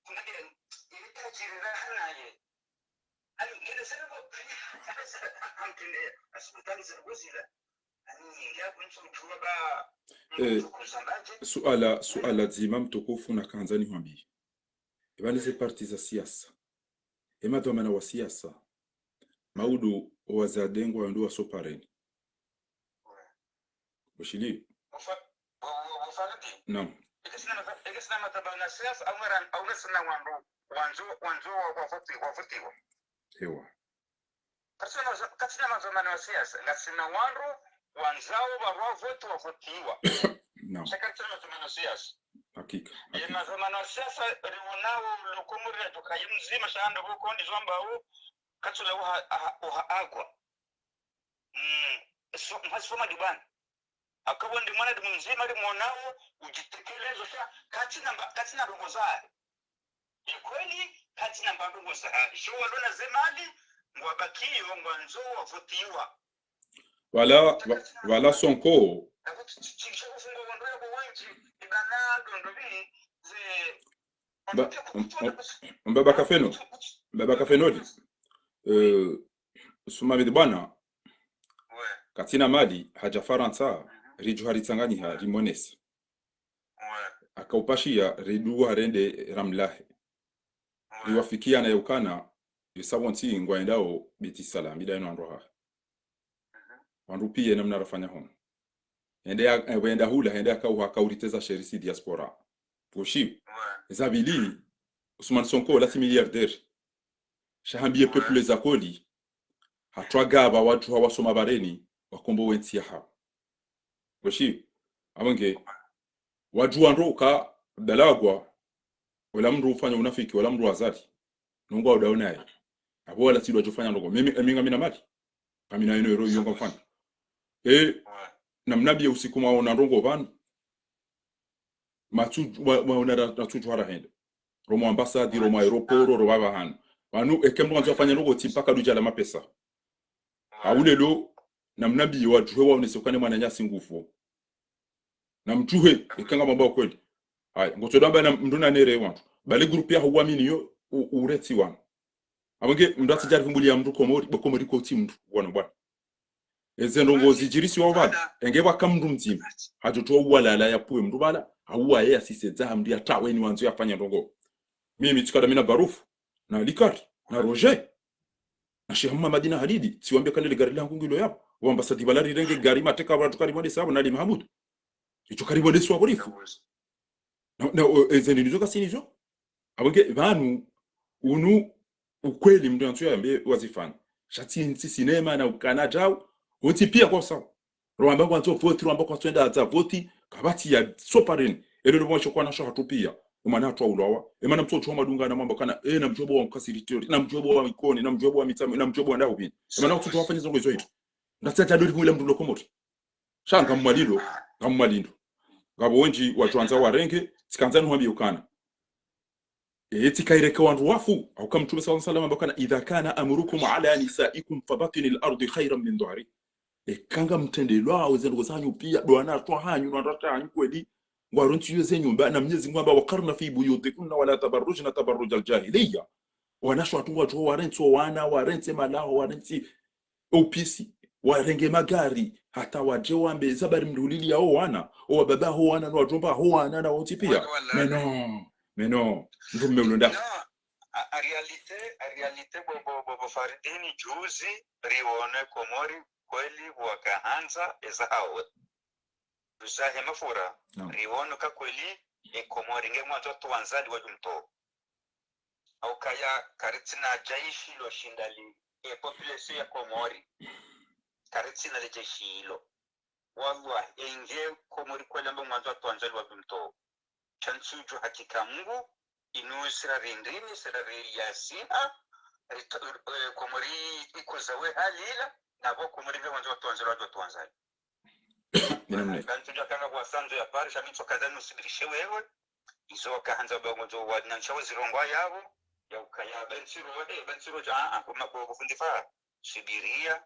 kuna ye, ye tajiri raha naye, Eh, suala, suala dzima mtukufu nakandza nihwambiye. Eba ni ze parti za siasa. Ema dhwamana wa siasa. Maudu owazade ngwao ndo wasopareni. Bushili. Naam. Ewa. Katsina mazo-, katsina madhwamana wa siasa, ngasina wandru wandzao barua voti wavotiwa. Naam. Sha katsina madhwamana wa siasa. Hakika, ye hakika. Madhwamana wa siasa riwonao loko muri ya tuka ye mdzima sha ndo boko ndizo ambao katsula uha, aha, uha agwa. Mm, so, mhasi foma dibani. Akabo ndi mwana ndi mdzima limwonao udjitekeleza sha katsina mba-, katsina ndrongoo zahe. Ye kweli, katsina mba ndrongoo zahe. Sho walona ze mali, ngwabakiyo, ngwandzo wavotiwa. Wala, wa-, wala Sonko. Kakuti tsi-, tsi-, tsi-, kufungwa wandru yabo wendji, ibana ndrongoo mbili, ze, mba-, m-, m-, mbaba Kafeno, mbaba Kafeno li. Eh, Sumamidi bwana. Ouais. Katsina mali, hadja Farantsa, mhm, ridjuha ritsanganyiha, rimonese. Ouais. Akaupashiya, ridjuha rende ramlahe. Ouais. Riwafikiana ya ukana, yisabonti ngwaendao Beti Salam, mida yinu wandru ha. Mhm. Wandru piya namna rafanya hono. Hende ya, eh, wenda hula, hende akauha, akauriteza sherisi diaspora. Poshi. Ouais. Zabili, Ousmane Sonko, lasi milliardaire. Sha hambiye, ouais, peuple za koli. Hatwagaba wandru hawasoma bareni, wakombowe ntsi yahawo. Poshi. Abonge. Wandru wandru uka dalagwa, wala mndru ufanya unafiki, wala mndru azali. Nungu wa udawo naye. Abo wala tsidwa djofanya ndrongoo. Mimi, emi ngamina mali. Kamina eno ero yonga mfano. E, namna biye usiku mwaona ndrongoo pvanu. Matsu, wa, waona ra-, ratsudjuha rahende. Ro mwa ambassade, ro mwa aéroport, ro pvapvahanu. Pvanu, eke mndru wandzo afanya ndrongoo tsi mpaka dudja la mapesa. Hau lelo, namna biye wadjuhe waonese ukana mwananyasi ngufo. Namdjuhe, eka ngamwambao kweli. Haya, ngotsodo amba na mndru nanere wandru. Bale groupe ya huwamini yo, u-, uretsi wanu. Abonge, mndru atsidjari vumbuliya mndru Komori, bo Komori kotsi mndru, wanu bwana. Eze ndrongoo zidjirisiwao pvala, enge pvwaka mndru mdzima. Hadjotowa uwalala yapvuwe mndru pvala, hauwaye yasisedza hamdi yataweni wandzo yafanya ndrongoo. Mimi tsikada mina Barufu, na Likari, na Roger. Na Sheikh Muhammad na Halidi, tsiwambiya kana le gari langu ngilo yapvo. Wa ambassade pvala rirenge gari mateka pvala tukarimwonesa apvo na Ali Mahamudu. Itso karimwonesa wa borifu. Na, na, o, eze ndini zo kasini zo. Abonge, pvanu, unu, ukweli mndru yantsu yambe wazifanya. Sha tsi ntsi sinema na ukana djau, wontsi piya kwa sawa. Rwamba kwantso voti, rwamba kwantso enda za voti, kapvatsi ya sopareni. Elo lo mwa sho kwana sho hatru piya. Emana hatru aulawa. Emana mtsotsho wa madunga na mwamba kana, e, namdjuwe bo wa Mkasiri Tori, namdjuwe bo wa Mikoni, namdjuwe bo wa Mitsamu, namdjuwe bo wa Ndahubini. Emana kutsutsho wafanya zongo izo hitru. Ndatsi atadori mwila mndru lo Komori. Sha ngamwalindo, ngamwalindo. Ngapvo wendji wadjo wandza warenge, tsikandza nihwambiye ukana. E, tsikaireke wandru wafu, hauka Mtrume swallallahu alayhi wasallam hamba ukana, إذا كان أمركم على نسائكم فبطن الأرض خير من ظهرها. Eka ngamtrendelwao ze ndrongoo zanyu piya, ndo wanawashe wahanyu, no wanawashe wahanyu kweli, ngwarontsiyo ze nyumba, na Mnyezi Mungu hamba, وقرن في بيوتكن ولا تبرجن تبرج الجاهلية. Wanawashe watru ngwadjo warentsi wana, warentsi malaho, warentsi opisi, warenge magari, hata wadje wambe, zabari mndru uliliya ho wana, o wababa ho wana, no wadjomba ho wana, na wontsi piya. Wala, wala. Mais non, mais non, mndru mme ulonda. Non, a, a réalité, a réalité, bo, bo, bo, bo Faridini, juzi, riwone Komori, kweli, wakahandza, eza hawe. Juzi he mafura, naam, riwone ka kweli, e Komori, nge mwandzo twandzali wadjumto. Haukaya karitsina jeshi lo shinda li, e population ya Komori. Karitsina le jeshi ilo. Wallahi, enge Komori kweli amba mwandzo twandzali wadjumto. Sha ntsudjuwa hakika Mungu, inu sira rindrini, sira riyasina, rita-, eh, Komori ikoza we hali ila, na bo Komori nge mwandzo twandzali wadjumto twandzali. Mina mne. Kantsudjuwa kanga kwa sanzo ya pare, sha mi ntsoka ndza nusibirishe wewe. Izo wakahandza ba ngwandzo wanantsha wazirongwa yapvo, ya ukaya bantsiro, eh, bantsiro dja, ah, ah, kuma bo, bo fundi fa, subiriya,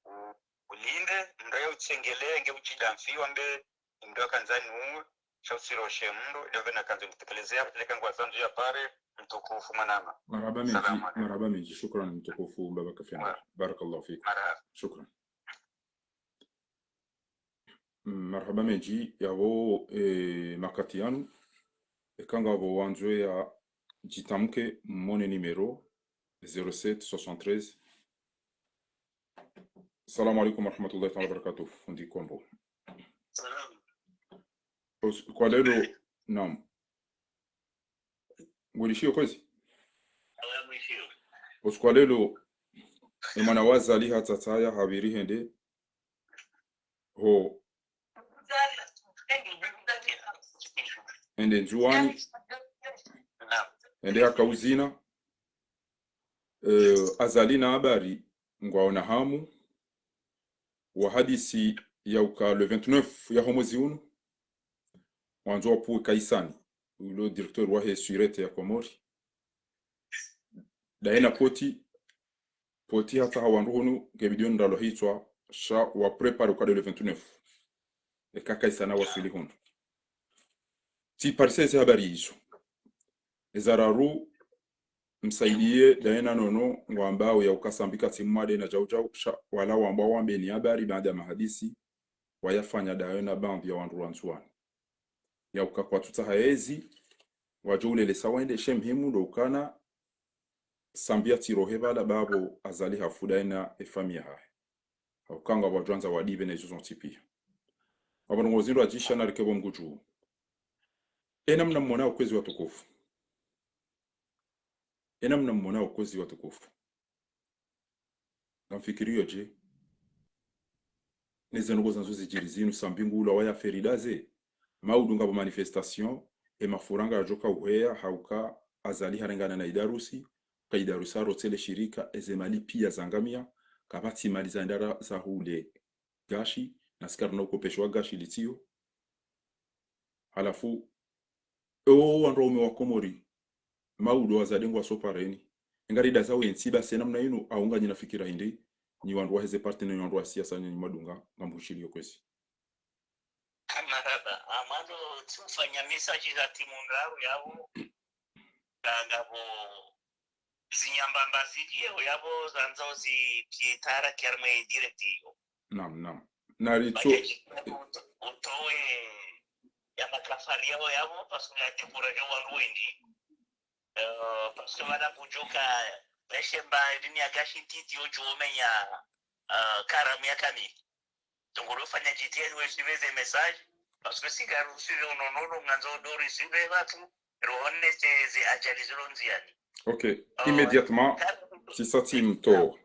u-, ulinde, mndru ya utsengelee, nge uchida mfi wambe, mndru akandzani uwe, sha utsiroshe mndru, ndo pvena kandzo nitekeleze yapvo, tele kangwa sanzo ya pare, mtukufu mwanama. Marahaba mendji, marahaba mendji. Shukran mtukufu mbaba Kafenda. Barakallahu fikum. Marahaba. Shukran. Mm, marahaba mendji, yapvo, eh, makati yanu. Eka ngapvo wandzo ya djitamke, mmone numéro, zéro sept soixante-treize. Salamu alaikum warahmatullahi taala wabarakatuh, fundi Kombo. Salam. Os-, kwa leo, naam. Ngwelishio kwezi? Usiku wa leo, emwana wa Azali hatsataya hapviri hende ho, hende Ndzuwani, hende haka uzina. Eh, Azali na habari ngwaona hamu wahadisi yauka le vingt-neuf yaho mwezi unu, wandzo wapvuwe Kaisani, ulo directeur wahe sûreté ya Komori. Daye na poti, poti hata ha wandru hunu, nge bidi yo ndralo hitswa, sha wa préparer uka de le vingt-neuf. Eka Kaisani waswili hunu. Tsi parise ze habari izo. Eza raru, msaidiye, daye na nono, ngwambao yauka Sambi katsi mwade na djau djau, sha wala wambao wambe ni habari baada ya mahadisi wayafanya daye na baadhwi ya wandru wa Ndzuwani. Yauka kwatsutsaha ezi, wadjo ulelesa wende, she muhimu ndo ukana Sambi yatsirohe pvala bapvo Azali hafu daye na efamiyi yahahe. Hauka ngwadjo wandza wadipve na izo zontsi pia. Apvo ndrongo zindru adjisha na rikepvo mgudju. Ena mna mmona ukwezi watukufu. Ena mna mmona ukwezi watukufu. Ngamfikiriyo dje? Neze ndrongo zandzo zidjiri zinu, Sambi ngulwa waya feridaze. Maudu ngapvo manifestation, e mafuranga yadjoka uheya, hauka Azali harengana na Idarusi, ka Idarusi harotsele shirika, eze mali pia zangamia, kapvatsi mali za ndara za hule gashi, na si karina ukopesho wa gashi litsiyo. Halafu, ewo wandru waume wa Komori, maudu wazade ngwasopareni. Engari daza wentsi basi namna inu, au nganyi na fikira hindri, nyi wandru waheze parti na nyi wandru wa siasa nyi madunga, ngamhushiliyo kwezi. Kamarada, amando tsufanya message za timu ndraru yapvo, ngapvo zinyambamba ziliyo yapvo zandzo zipvitara kiarme direct iyo. Naam, naam. Naritso. Baye uto-, utowe ya makafari yao yapvo, parce que ya décourager wandru wendji. Eh, parce que wana kudjuka, leshe mba, dini ya gashi ntiti yo djo menya, eh, karamu ya kamili. Tongolo fanya jitihadi we suivre ze message, parce que si ka ru suivre unonono ngandzo do ri suivre pvatsu, ro honnête ze ajali zilo ndziani. Ok, oh, immédiatement, kar-, si sa tsi mto.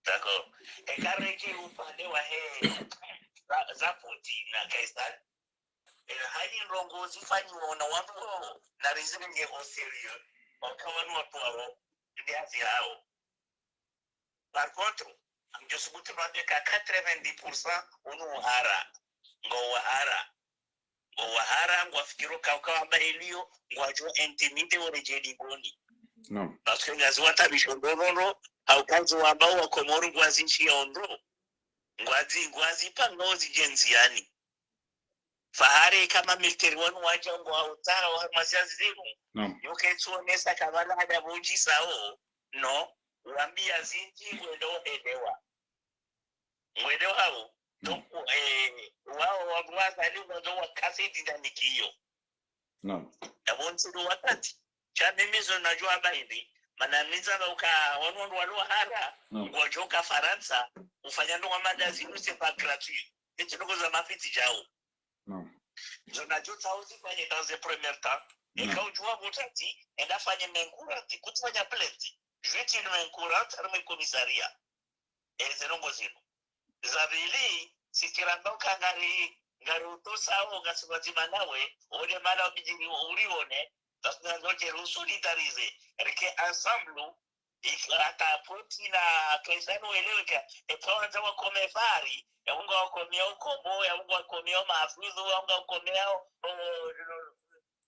D'accord. E karedji upande wahe za, za poti na Kaisani. E, hali ndrongo zifanyiwa na wandru wo, na rizirenge au sérieux. Waka wanu wandru wawo, ndi hazi yawo. Par contre, ngamdjo subutu mwambe ka quatre-vingt-dix pour cent unu wahara. Ngo wahara. Ngo wahara, ngwafikiro ka uka wamba eliyo, ngwadjo intimider woredjei Likoni. Naam. Parce que ngazi watabisho ndrongondro, hauka ndzo wamba wa Komori ngwazi ntsi ya ondro. Ngwazi, ngwazi panga ozi djenzi yani. Fahari kama militaire wanu wadja ngwa utara wa masiazi zinu. Naam. Yo ketsuonesa kabala ada budjisao. No. Wambia zindji ngwendo elewa. Ngwendo hao. Naam. Donc, eh, wao wandru wa Azali ngwandzo wakase dynamique iyo. Naam. Yapvo ntsiru wakati. Sha mimi zo nadjo amba hindri, mana mi ndzamba uka wanu wandru walo hara, naam, ngwadjo ka Farantsa, ufanya ndrongo mada zinu c'est pas gratuit. Eti ndrongo za mafitsi djao. Naam. Zo nadjo tsaho zifanye dans un premier temps. Naam. Eka udjuwa butati, enda fanye main courante, kutsi fanya plainte. Juste une main courante, harumwa commissariat. Eze ndrongo zinu. Za pvili, si kira mba uka ngari, ngari utosao, ngasi pvadzima nawe, one mala ubidjiri urione, parce que ngandzo djeri usolidariser, rike ensemble, ik-, hata poti na Kaisani welewe ka, epvo wandza wakome Fahari, yapvo ngwakomeo Kombo, yapvo ngwakomeo Mahafidhu, yapvo ngwakomeo, oh,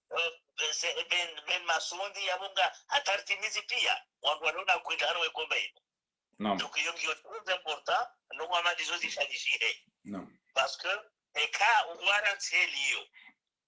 oh, eh, se-, Ben, Ben Masundi, yapvo nga, hata Artemisi pia, wandru walo na kwenda hano wekombe ino. Naam. Donc, iyo ngiyo très important, no mwamadi zo zifanyishihe. Naam. Parce que, eka uwara ntseli iyo.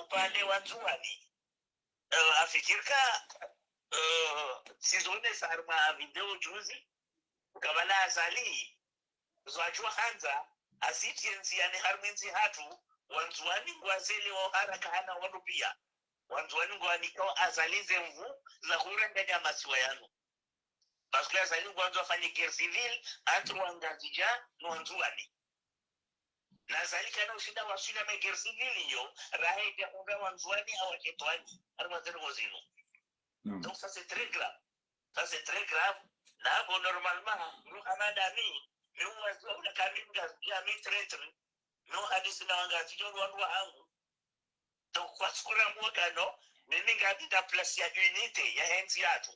upande wa Ndzuwani. Eh, afikiri ka, eh, sizonesa harumwa video juzi, ukaya bala Azali, zo adjo handza, asiti entsi yani harumwa entsi hatru, Wandzuwani ngwazelewa haraka hana wandru pia. Wandzuwani ngwanikao Azali ze nvu za hurenganya masiwa yanu. Parce que Azali ngwandzo afanye guerre civile entre Wangazidja no Wandzuwani. Na Azali kana ushinda waswili ma guerre civile iyo, raha yadja hundra Wandzuwani au Washetwani, harumwa ze ndrongoo zinu. Donc ça c'est très grave. Ça c'est très grave. Na bon, normalement, nous, Hamada, mi, mi uwaziwa ula kami Mngazidja, mi traître, mi uhadisi na Wangazidja wandru wahangu. Donc, kwatsi kura mwa kano, mimi ngami na place ya unité ya entsi yatru.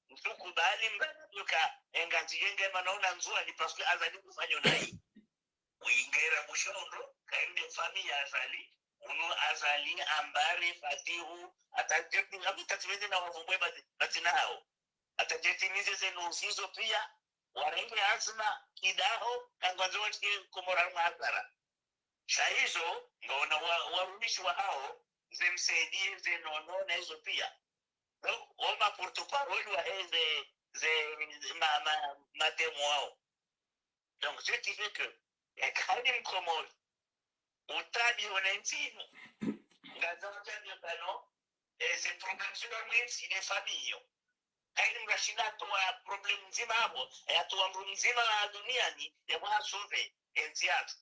Ntsukubali mbana yoka enga ndziyenge mana una Ndzuwani parce que Azali kufanya nayi. Uyingera mushondo, kaende famille ya Azali, unu Azali, Ambare, Fatihu, ata djeti, ngami tatsivende na wavumbwe bati, bati na hao. Ata djeti mize zenu zizo pia, warenge azma, kidaho, kangwandzo watike Komori mwa hasara. Sha izo, ngaona wa, warumishi wahao, ze Msaidie, ze Nono, na izo pia. Donc, wo ma porte-parole wa, eh, ze, ze, ma, ma, ma témoin wao. Donc, ce qui fait que, eh, kali Mkomori, utabi wa entsi inu, ngaza utabi pvanu, eh, ze problèmes zinu mwa entsi, ne famille yo. Kali mrashina towa problème ndzima apvo, ya towa mdru mdzima wa duniani, ya mwa sauver entsi yatru.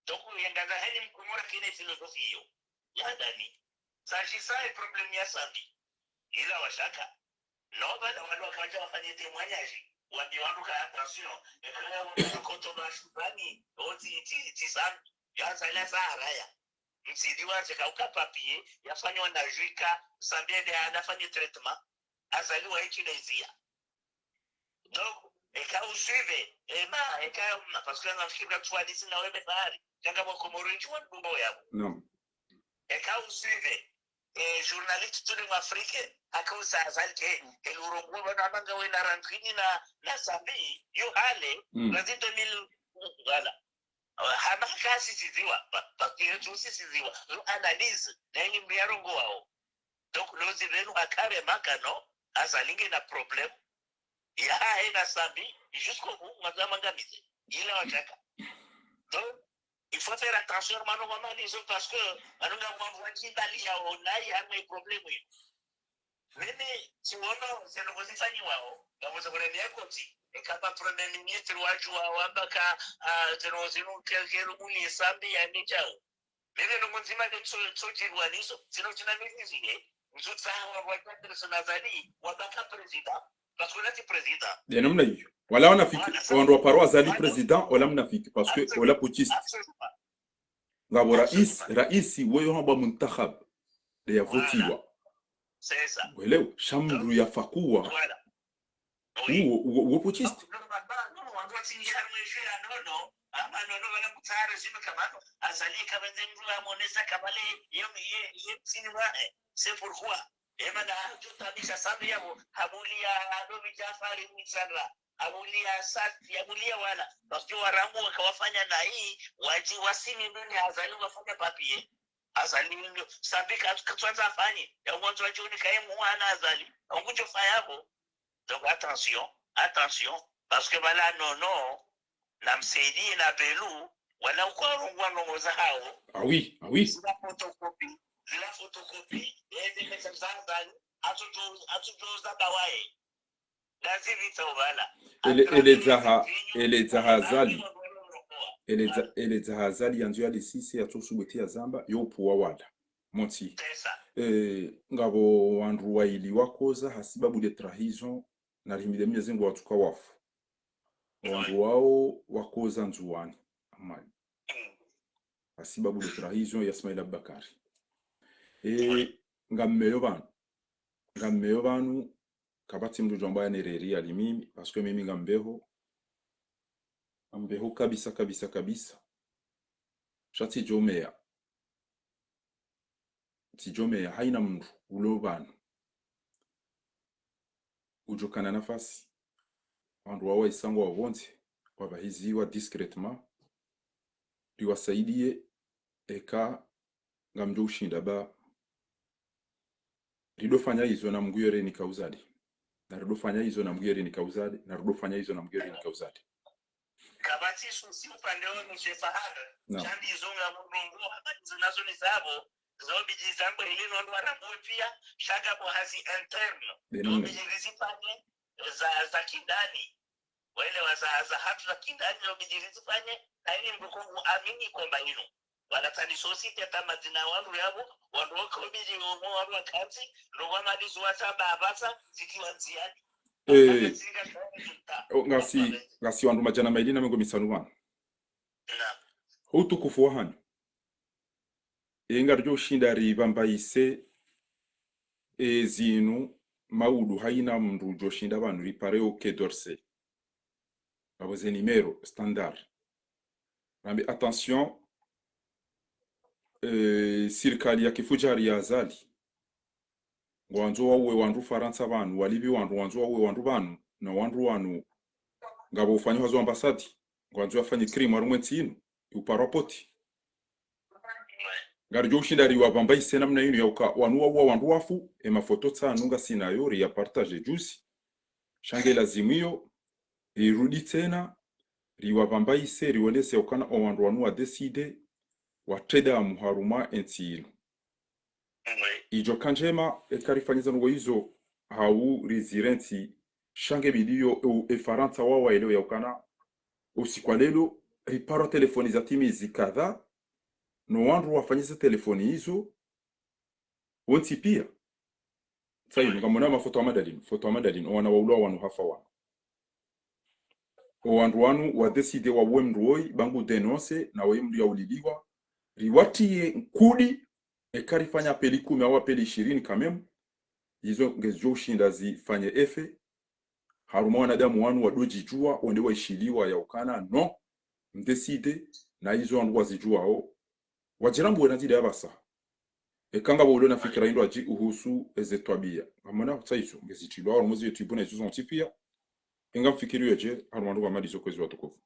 Donc, yengaza heli Mkomori kine philosophie yo. Ya dani. S'agissant e problème ya Sambi. Ila washaka. No, bala wandru wakaja wafanye témoignage. Wambi wandru ka attention. Ekaya wandru koto ba shubani. Oti, ti, ti Sambi. Ya Azali sa haraya. Msidi wa zeka uka papier. Yafanywa na juika. Sambi ende anafanye traitement. Azali wa ichi na izia. Donc, eka usuivre, ema, eka, parce que nafikiri ka tsi hadisi na wewe tayari. Kanga mwa Komoro nchi wa ndumbo yabo. Non. Eka usuivre, eh, journaliste tule mwa Afrique, aka usa Azali ke, ke lurongo bana manga we na rancune na, na Sambi, yo hale, Mm. Brazil deux mille, voilà. Hama ka sisiziwa, pa, pa, pa, sisiziwa. Yo analyse, na ili mbiarongo wao. Donc, lozi lenu akare maka, non, Azali ngena problème. Ya hahe na Sambi, jusqu'au bout, mwaza mangamize. Ila washaka. Donc, il faut faire attention, mano, mama, nizo, parce que, mano, nga mwa mwa kibali ya ona, ya mwe problème. Mimi, si wono, c'est le posifanyi wao, nga mwa kule miakoti. E kama premier ministre waju wa, wabaka, ah, zeno, zeno, ke, ke, rumuli, Sambi, ya mejao. Mimi ndrongoo ndzima nde tso, tso jirwa nizo, zino zina mizizi ye. Nzutsa wa, wa, wa, Azali, wabaka président, parce que là, c'est président. Ya namna iyo. Wala wanafiki, Voilà, ça. Wandru wa paro Azali Voilà. Président, wala mnafiki, parce que Absolument. Wala putschiste. Absolument. Ngapvo rais, Absolument. Rais, weyo hamba muntakhab, de ya Voilà. Votiwa. C'est ça. Welewo, sha mdru Donc, ya fakuwa. Voilà. Oui. Uwo, uwo, uwo putschiste. Donc, normalement, non, on doit signer un jeu à Nono. Ama Nono, voilà, mutare, zime kamano. Azali, kabenze mdru amonesa kamale, ye, ye, ye, mtsini mwahe. C'est pourquoi. Ema na, tu tabisa Sambi yabo, habulia, Adobe Jafari, Mitsandra. Habulia, Sati, habulia wala. Parce que warangu wakawafanya na hii, waji wasini nduni Azali wafanya papier. Azali ndio, Sambi ka, katwanza afanye. Ya mwanzo wa jioni kaye mwana Azali. Ungujo fayabo. Donc, attention, attention, parce que voilà, Nono, na Msaidie na Belou, wala ukwarungwa ndrongoo zahao. Ah oui, ah oui. Zila photocopie, zila photocopie, eze message za Azali, atsujo, atsujo za bawaye. Dazi vita ubala. Ele, ele zaha, ele zaha Azali. Ele za, ele zaha Azali yandzo ya lisise ya tsosu bwete ya zamba, yo puwa wala. Montsi. C'est ça. Eh, ngapvo wandru waili wakoza, hasibabu de trahison, na rihimidi Mnyezi Mngu watsuka wafu. Wandru wao wakoza Ndzuwani. Amani. Hasibabu le trahizo ya Ismail Abubakari. E, ngammeyo pvanu. Ngammeyo pvanu, kapvatsi mndru djwamba ya nereri ya li mimi, parce que mimi ngambeho. Ngambeho kabisa, kabisa, kabisa. Sha tsidjomeya. Tsidjomeya, haina mndru ulo pvanu udjokana nafasi. Wandru wawa isangwa wapvondze, wapvahiziwa discrètement, riwasaidiye, eka ngamdjo ushinda ba. Ridofanya izo na Mngu yore ni kauzade. Na ridofanya izo na Mngu yore ni kauzade. Na ridofanya izo na Mngu yore ni kauzade. Kapvatsi susi upande wonu, Sheikh Fahad. Naam. Sha ndizo ngamrongoao, hama ndizo nazo ni zapvo, zo bidi zangwe ili no wandru warambue pia, sha kapvo hazi interne. Zo bidi rizifanye za, za kindani. Wele wa za, za hatru za kindani zo bidi rizifanye, na ili mndru ko uamini kwamba inu. Wala tani sosi pia ta madzina ya wandru yapvo, wandru waka ubidi womo wandru wakantsi, ndo kwa mali zuwa sa ba apvasa, zikiwa ndziani. Eh, apvasa zinga kwa nta. O, ngasi, ngasi wandru madjana mayili na mengo mitsanu pvanu. Naam. Utukufu wa hanyu. E, ngaridjo ushinda ripvambaise, e, zinu, maudu haina mndru udjoshinda pvanu ripare o Quai d'Orsay. Apvo ze numéro standard. Rambe attention, eh, sirikali ya kifujari ya Azali. Ngwandzo wauwe wandru Farantsa pvanu, walipvi wandru, ngwandzo wauwe wandru pvanu, na wandru wanu ngapvo ufanya hazo ambassade, ngwandzo yafanye crime harumwa entsi inu, iuparwa poti. Ngaridjo ushinda riwapvambaise namna inu yauka, wanu wauwa wandru wafu, e mafoto tsanu ngasinayo, riya partage juzi. Sha nge lazimu iyo, rirudi tsena, riwapvambaise, riwonese ukana o wandru wanu wa décidé, watreda muharumwa entsi inu. Idjo ka ndjema, eka rifanyiza ndrongo izo, hau rizirentsi, sha nge bidi yo, e, e Farantsa wawa elewe yaukana, usiku wa lelo, riparwa telefoni za timizi kadha, no wandru wafanyiza telefoni izo, wontsi pia. Tsayi, ngamona mafoto ya madalini, foto ya madalini, o wana waulwa wanu hafa wanu. O wandru wanu wa décidé wauwe mndru woyi, ba ngu dénoncé, na woyi mndru yauliliwa, riwatiye nkudi, eka rifanya appel kumi au appel ishirini quand même, izo ngezidjo ushinda zifanye effet, harumwa wanadamu wanu wadodjidjuwa, wende waishiliwa yaukana, non, mdécidé, na izo wandru wazidjuwao, wadjirambuwe na zida ya pvasa. Eka ngapvo ulo na fikira indro adji uhusu eze twabiya. Ngamona kutsa izo, ngezitrilwa, harumwa zi YouTube na izo zontsi pia. Inga mfikiri yedje, harumwa ndrongo hama ndizo kwezi watukufu.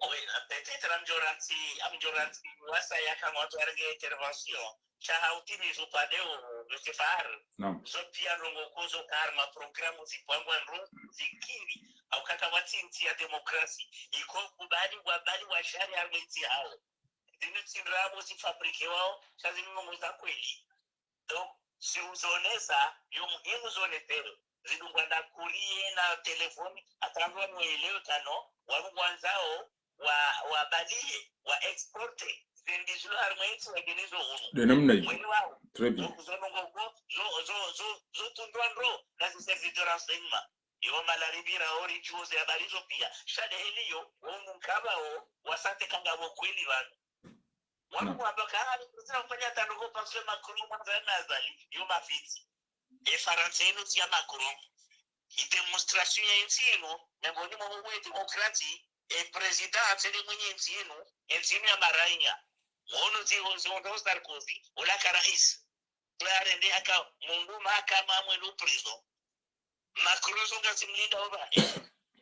Oui, peut-être amdjo rantsi, amdjo rantsi, wasa yaka ngwandzo warenge intervention. Sha ha utimiza upande wo, Monsieur Fahad. Naam. Zo pia ndrongo ko zo ka harumwa programu zipangwa ndro, zikiri, au kaka watsi ntsi ya démocratie. Iko kubali, wabali washari harumwa entsi hawo. Zinu tsi ndrabo zifabriquéwao, sha zinu ndrongo za kweli. Donc, si uzonesa, yo muhimu zonese. Zidungwa na courrier na telefoni, hata ngwandzo waelewe kano, wanu ngwandzao, wa, wabaliye, wa exporté, ze ndizilo harumwa entsi wagenezo hunu. De namna iyo. Mwelewa? Très bien. Donc, zo ndrongo ko, zo, zo, zo, zo tundwa ndro, na zi service de renseignement. Yo malaribira ori juzi habari zo pia. Sha de heliyo, wo munkaba wo, wasante kanga wo kweli pvanu. Wanu wamba ka, ah, zina kufanya tano ko parce que Macron mwanza na Azali, yo mafitsi. E Farantsa inu tsi ya Macron. I démonstration ya entsi inu, miongoni mwa mwe démocratie, e président atsele mwenye entsi inu, entsi inu ya marainya. Mwono zi, zi, zi Sarkozy, ola ka rais. Clarende aka mundru mahakama amwe no prison. Macron zo ngazimlinda oba.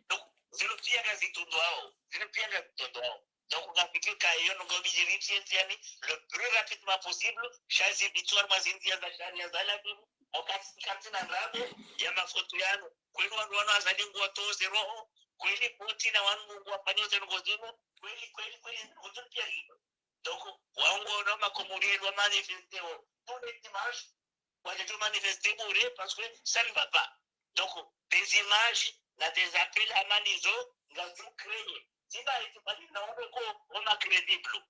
Donc, zinu pia ngazitundwao. Zinu pia ngazitundwao. Donc, ngafikiri ka iyo ndrongo bidi ritrie ndziani le plus rapidement possible, sha zibitwa harumwa zindzia za sharia za lazimu, wakati kati na ndrabo ya mafoto yanu. Kweli wanu wanu Azali ngwatoze roho, kweli poti na wanu ngwafanyo ze ndrongo zinu, kweli, kweli, kweli, ndrongo zinu pia zinu. Donc, wao ngwaona makomori yenu wa manifesté wo tous les dimanches, wadjadjo manifesté bure, parce que ça ne va pas. Donc, des images, na des appels à manizo, ngazidjo créé. Ziba hizi bali na wale ko, wama crédible.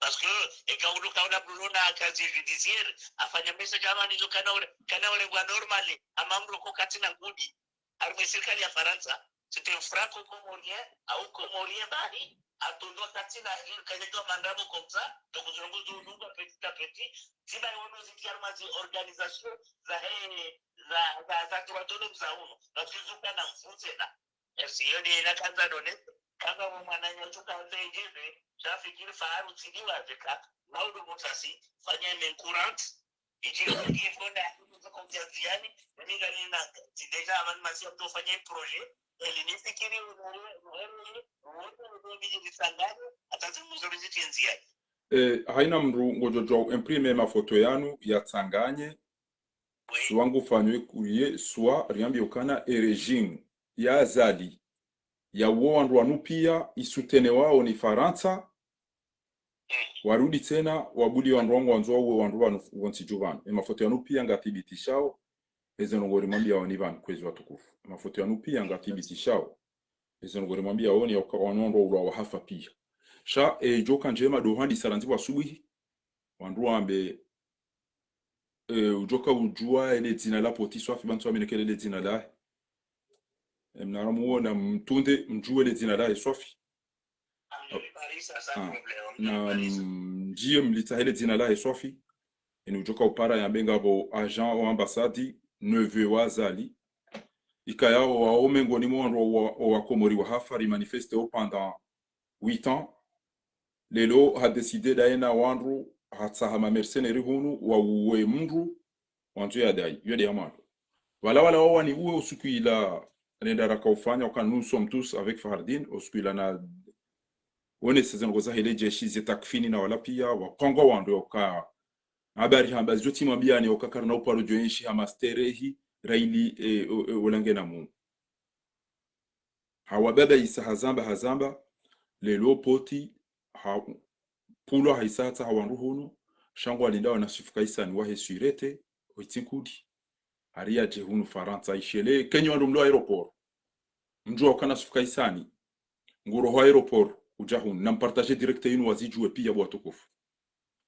Parce que, eka undru kaula bruno na casier judiciaire, afanya message ama nizo kana ule, kana ule wa normal, ama mdru ko katsina ngudi, harumwa sirikali ya Farantsa, c'est un franco-comorien, au comorien bahi, atondwa katsina, il kanyagwa mandrabo comme ça, donc zilongo zo, zo, petit à petit, tsiba yono ziki harumwa zi organisation, za he, za, za, za droits de l'homme za unu, parce que zo kana mfutse na. Esi yo de ina kanza done, kanga mwananya uchuka nze ngebe, shafikiri faharu tsidiwa zeka, na udu mutasi, fanya ime courant, ijiri kuki fonda, kuki fonda ziani, mimi ngani nanga, si déjà avant masi ya mtu fanya projet, eli nifikiri unore, unore, unore, unore, biji nisangani, hata zimuzo biji tienzi yani. Eh, haina mdru ngodjo djuwa u imprimer mafoto yanu, yatsanganye, Oui. Swa ngufanywe kuye, swa riambiye ukana e régime ya Azali, ya wo wandru wanu pia, isoutenewao ni Farantsa, warudi tsena, wabuliye wandru wangu wandzo wauwe wandru wanu wontsi dju pvanu. E mafoto yanu pia ngathibitishao, eze ndrongoo rimwambiyawo ni pvanu, kwezi watukufu. E mafoto yanu pia ngathibitishao, eze ndrongoo rimwambiyawo ni yauka wanu wandru waulwa wahafa pia. Sha, e, djoka ndjema ndo handisa randzi pvwa asubuhi, wandru wambe, eh, udjoka udjuwa ele dzina la Poti swafi, pvantsu wameneke ele dzina lahe. Eh, mnara muwona mtunde mdjuwe ele dzina lahe swafi. Ah, na, mm, ndiye mlitsahe ele dzina lahe swafi. Eni udjoka upara yambe ngapvo agent wa ambassade, neveu wa Azali. Ikaya owa, owa mengoni mwa wandru owa, owa Komori wahafa, rimanifeste o pendant huit ans. Leo hadécidé daye na wandru, hatsaha ma mercenaires hunu, wauwe mndru, wandzo yadayi, yo de ya mwando. Pvala wala wawani uwe usiku ila, nenda raka ufanya, uka nous sommes tous avec Fahardine, usiku ila na, wone seze ndrongoo zahe le jeshi, ze takfini na wala pia, wapangwa wandru yauka. Habari hamba, zio tsimwambiyani, yauka karina uparo djo enshi hama sterehi, raili, e, o, e, ulange na Mungu. Hawababa isa hazamba, hazamba, leo Poti, ha, pulwa haisa hatsaha wandru hunu, sha ngwalindao na Swifu Kaisani wahe sûreté, oitsinkudi. Hari yadje hunu Farantsa, ishele, kenyi wandru mlo aéroport. Mdjuwa ukana Swifu Kaisani, nguroho aéroport, udja hunu, na mpartage direct yinu wazidjuwe pia bo watukufu.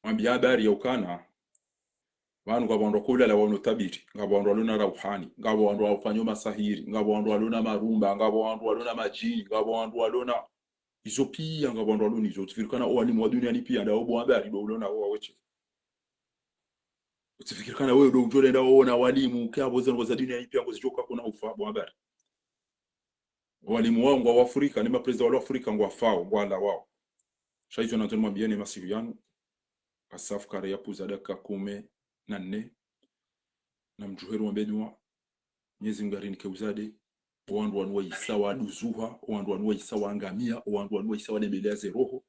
Mwambiye habari ya ukana, pvanu ngapvo wandru wakoulala wano tabiri, ngapvo wandru walona rauhani, ngapvo wandru wafanyao masahiri, ngapvo wandru walona marumba, ngapvo wandru walona madjini, ngapvo wandru walona izo pia, ngapvo wandru walona izo. Utsifikiri ukana owalimu wa duniani pia, ndawo bo habari, ndo ulona owa weshe. Utsifikiri ukana wewe ndo udjo lenda ona walimu, ke apvo ze ndrongoo za duniani pia, ngozidjoka kuna ufa, bo habari. Walimu wao ngwa Afrika, ne maprezida walo Afrika ngwafao, ngwalawao. Sha izo nandzo nimwambiyeni masihu yanu, asafu kare yapvuza dakika kume na nne, na mdjuheru wa mbedwa, Mwenyezi Mungu arinike uzade, owandru wanu waisa waduzuha, owandru wanu waisa waangamia, owandru wanu waisa walembelea ze roho,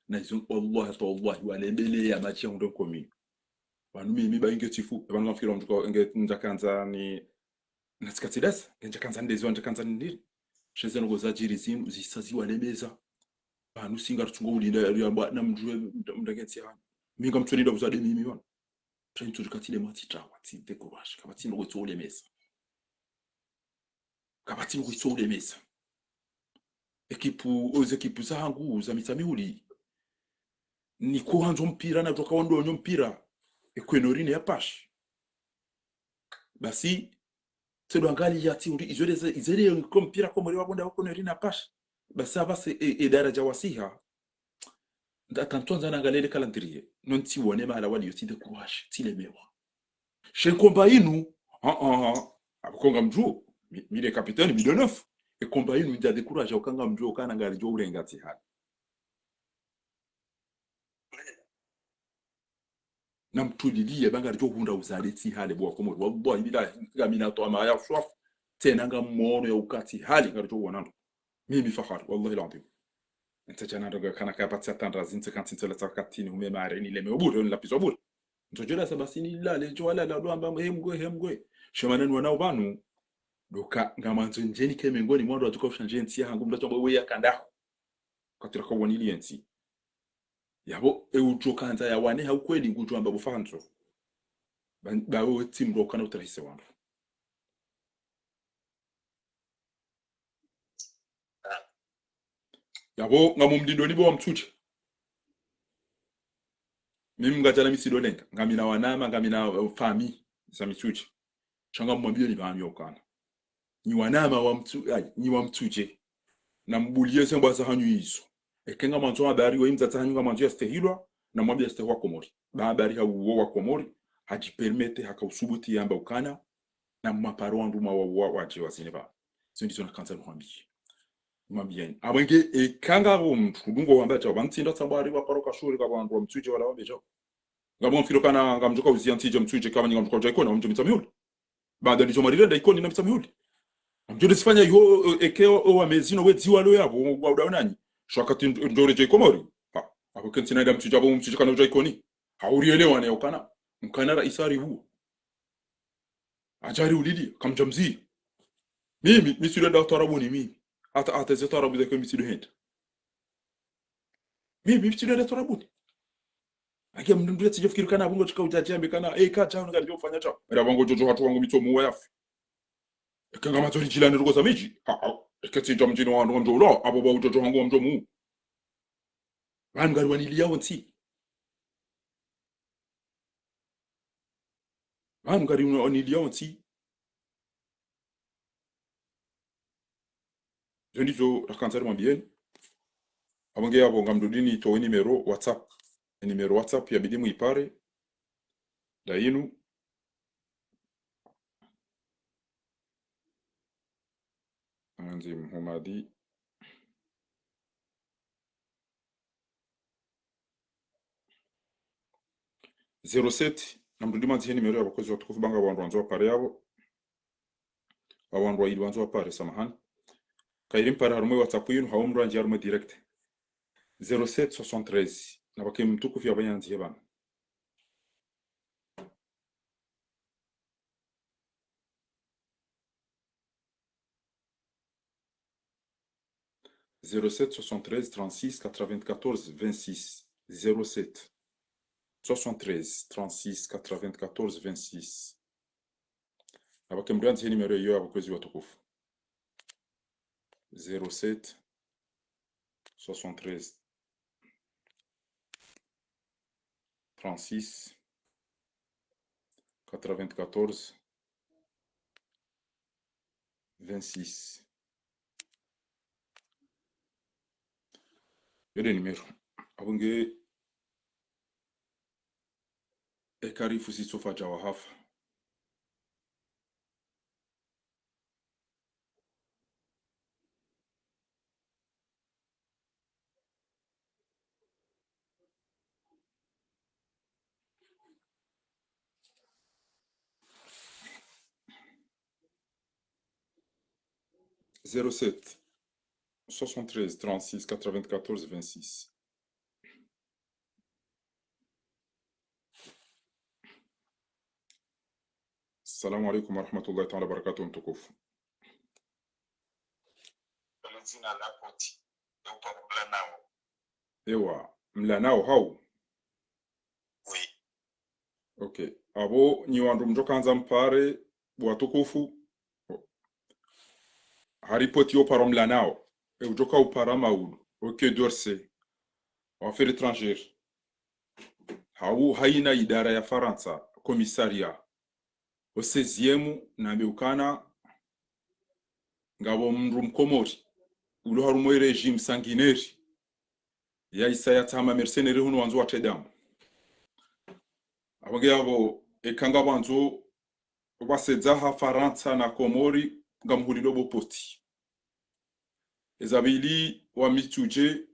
na izo, wallahi, hata wallahi, walembelea madji ya hundre nkomi. Pvanu mimi ba inge tsifu, pvanu ngamfikira mndru ka, inge ndjakandza ni, na tsikatsi dasa, ngendjakandza ndezi wa ndjakandza ndiri. Sha ze ndrongoo zadjiri zinu, zisa ziwalemeza. Pvanu si ngarutsungo ulinda, yamba, na mdjuwe, mnda, mnda ngetsi hanu. Mi ngamtsulinda uzade mimi wanu. Sha ntsu rikatsi le matsi trawa, tsi décourage, kapvatsi ndrongoo itso ulemeza. Kapvatsi ndrongoo itso ulemeza. Ekipu, oze ekipu zahangu, za Mitsamihuli. Niko handzo mpira, na djoka wandru wanyo mpira. Ekweno rine ya pashi. Basi, tsedo angali ya tsi uri, izo de, izo de nko mpira Komori wabonda wako no rina pashi. Basi apvasa e, e daraja wasiha. Nda tanto ndzana ngalele calendrier. Non tsi wone mahala waliyo tsi décourage, tsilemewa. Sha e komba inu, ah, ah, ah. Apvo ko ngamdjuo, mi, mi de capitaine, mi de neuf. E komba inu ndja décourage, uka ngamdjuo, ukana ngaridjo urenga tsi hali. Na mtuliliye, ba ngaridjo hundra uzade tsi hale bo wakomori. Wallahi billahi, ngamina twamaya swafu. Tsena ngamono ya uka tsi hale, ngaridjo wona ndo. Mimi Fahari, wallahi l'adhwim. Ntsa djana ndo ngakana kapvatsi hata ndrazi, ntsa kantsi ntsa la tsakatini, hume mare, nileme obure, nilapviza obure. Ntso djo lala sa basi nilale, ntso walala, ndo amba, he mgwe, he mgwe. Sha mana nwanao pvanu, ndo ka, ngamandzo ndjeni ke mengoni mwa wandru watsuka ushanje ntsi yahangu, mndru atsamba we ya kandaho. Katira ka wanili yentsi. Yapvo, e udjo kandza ya wane ha ukweli ngudjo amba bo Fahari ntso. Ba, ba wewe tsi mndru ukana utrahise wandru. Yapvo, ngamo mlindoni bo wa Mtsudje. Mimi ngamdjana Mitsindo lenga, ngamina wanama, ngamina, eh, fami za Mitsudje. Sha ngamwambiyeni pvanu ya ukana, nyi wanama wa Mtsu-, ayi, nyi wa Mitsudje, nambuliye ze mbwa zahanyu izo. Eka ngamwandzo habari, we mdzadze hanyu ngamwandzo yastehilwa, namwambiye yastehilwa Komori. Ba habari ha uwo wa Komori, hadjipermete, haka usubuti yamba ukana, namwaparo wandru mwa wa, wa, wadje wazine pvanu. Zo ndizo nakandza nimwambiye. Mwambiyeni. Apvo nge, eka ngapvo mndru, dungo wamba djao, pvanu tsi nda tsambwa hari waparo kashuri ka wandru wa Mitsudje wala wambe djao. Ngapvo mfikiri ukana, ngamdjoka uziya ntsi dja Mitsudje, kama nyi ngamdjoka udja Ikoni, ngamdjo Mitsamihuli. Baada ndizo mwarirenda Ikoni na Mitsamihuli. Ngamdjo ndezifanya yo, eh, eke o, o wamezino we dziwa lo yapvo, wa udawo nanyi. Sha wakati ndo, ndo redja Ikomori. Ha, apvo kentsi naenda Mitsudje, apvo Mitsudje kana udja Ikoni. Haurielewa ne ukana. Mkana raisi haribu. Hadja hariulili, kamdja mzi. Mimi, Mitsindo henda twarabuni mimi. Hata, hata ze twarabu zake Mitsindo henda. Mimi, Mitsindo henda twarabuni. Ake mndru ndule tsidja fikiri kana apvo ngo tsika udjadji ambe kana, eh, ka djao, ngadjo ufanya djao. Era apvo ngo djodjo hatru wangu Mitsomuwa yafi. Eka ngamwandzo ridjilane ruko za midji. Ha, ha. Eka tsi dja mdjini wandru ngamdjo ula, apvo ba udjodjo hangu wa Mitsomuwa. Pvanu ngari waniliya wontsi. Pvanu ngari waniliya wontsi. Zo ndizo rakandza rimwambiyeni. Apvo nge yapvo ngamdjo dini towe numéro WhatsApp. Numéro WhatsApp yabidi mwipare. Nda inu. Anzi Mhumadi. Zéro sept, namdjo dima ndzihe numéro ya pvo kwezi watukufu ba ngapvo wandru wandzo wapare yapvo. Ba wandru wayili wandzo wapare, samahani. Kayiri mpare harumwa WhatsApp yinu, hau mndru andjiye harumwa direct. Zéro sept soixante-treize. Na pvwake mtukufu ya pvanya ndzihe pvanu. Zéro sept soixante-treize trente-six quatre-vingt-quatorze vingt-six. Zéro sept soixante-treize trente-six quatre-vingt-quatorze vingt-six. Na pvwake mndru andzihe numéro iyo ya pvo kwezi watukufu. Zéro sept soixante-treize trente-six quatre-vingt-quatorze vingt-six. Yo nde numéro. Apvo nge eka rifu sitsofa djawa hafa. Zéro sept soixante-treize trente-six quatre-vingt-quatorze vingt-six. Assalamu alaikum warahmatullahi taala wabarakatuh, mtukufu. Pvale dzina la koti, yo paro mlanao. Ewa, mlanao hau? Oui. Ok. Apvo nyi wandru mdjo kandza mpare, watukufu. Haripoti yo paro mlanao. E udjoka upara maudu. Au Quai d'Orsay. Affaires étrangères. Hau haina idara ya Farantsa, commissariat. Au seizième, nambe ukana, ngapvo mndru Mkomori ulo harumwa régime sanguinaire, ya isa ya tsaha ma mercenaires hunu wandzo watedamu. Apvo nge yapvo, eka ngapvo wandzo wasedza ha Farantsa na Komori, ngamhulilo bo poti. Eza pvili wa Mitsudje,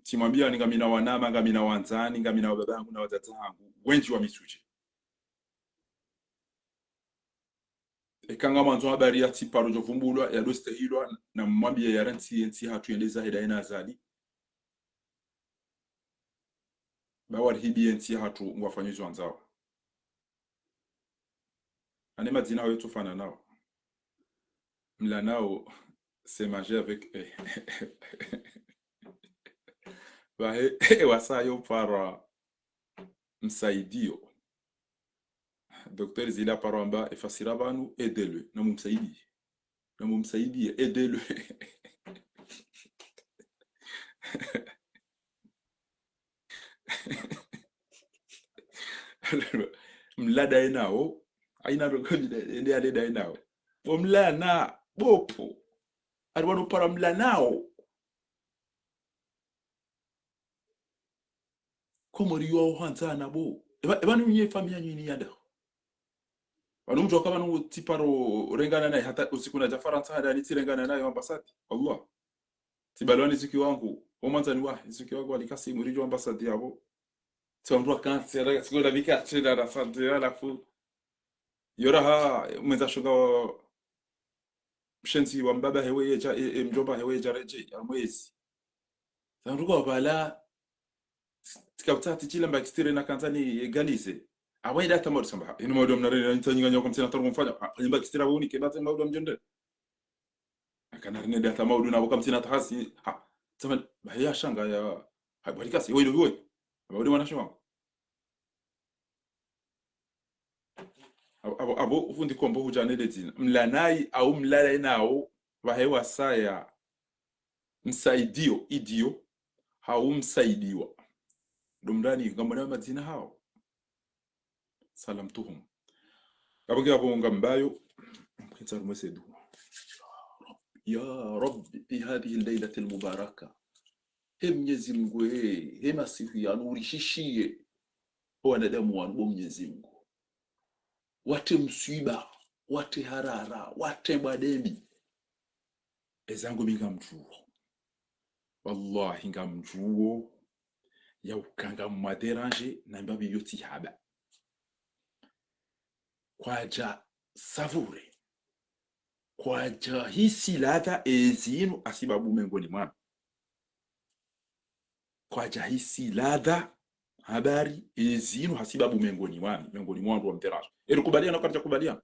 tsimwambiyani ngamina wanama, ngamina wandzani, ngamina wababa hangu na wadzadze hangu, wendji wa Mitsudje. Eka ngamwandzo habari ya tsi paro djo vumbulwa, ya dostehilwa, namwambiye ya rantsi ye ntsi hatru yende zahe daye na Azali. Ba warihibiye ntsi hatru ngwafanyo izo wandzao. Ane madzina hawo yatsofanana nao. Mlanao, c'est manger avec, eh. Pvahe, wasa yo para msaidio. Docteur Zila paro amba efasira pvanu, aidez-le. Namumsaidie. Namumsaidie, aidez-le. Mlada enao. Aina ndo kodi ende aleda enao. Bo mlana, bo po. Ari wano para mlanao. Komori yo hwandzana bo. Eba, eba ni unye famiya nyini yanda. Pvanu mdru waka pvanu tsi paro rengana naye hata usiku nadja Farantsa hata nitsi rengana naye ambassade. Allah. Tsi balwa ni zuki wangu. Wo mwandzani wa, zuki wangu Ali Kasimu ridjo ambassade yapvo. Tsi wandru wa kansi, yara, tsi kwenda bika, tsi na ambassade, halafu. Yo raha, mwendza shonga wa, mshenzi wa mbaba hewe yedja, e, e, mdjomba hewe yedja redjei, ya mwezi. Zanduka wabala, tsika utati tshila mba kisitire na kandzani égaliser. Awa ida hata maudu samba, ha, inu maudu mnare, na nitsa nyinga nyoka mtsina taru mfanya, ha, mba kisitira wuni, ke bata maudu mdjende. Akana rine ida hata maudu na waka mtsina tahasi, ha, tsama, ba ya shanga ya, ha, bwa Ali Kasi, wewe, wewe. Maudu mwana shonga. Abo, abo, abo, ufundi kombo hudja nele dzina. Mlanai au mlala enao, pvahe wasaya. Msaidio, idio, hau msaidiwa. Ndo mrani, ngamwona madzina hao. Salamtuhum. Ngapvo nge abo ngambayo, mkitsa rumwe sedu. Ya Rabbi, fi hadhihi al-laylati al-mubaraka. He Mnyezi Mngu, he, he masihu yanu urishishiye. O wanadamu wanu bo Mnyezi Mngu. Wate mswiba, wate harara, wate bwademi. Ezangu mi ngamdjuo. Wallahi ngamdjuo. Ya ukanga mwa déranger, na mbapvi yo tsi haba. Kwadja savure. Kwadja hisi ladha ezinu hasibabu mengoni mwanu. Kwadja hisi ladha habari ezinu hasibabu mengoni mwanu, mengoni mwanu wa mterazo. Eri kubaliana, kwadja kubaliana.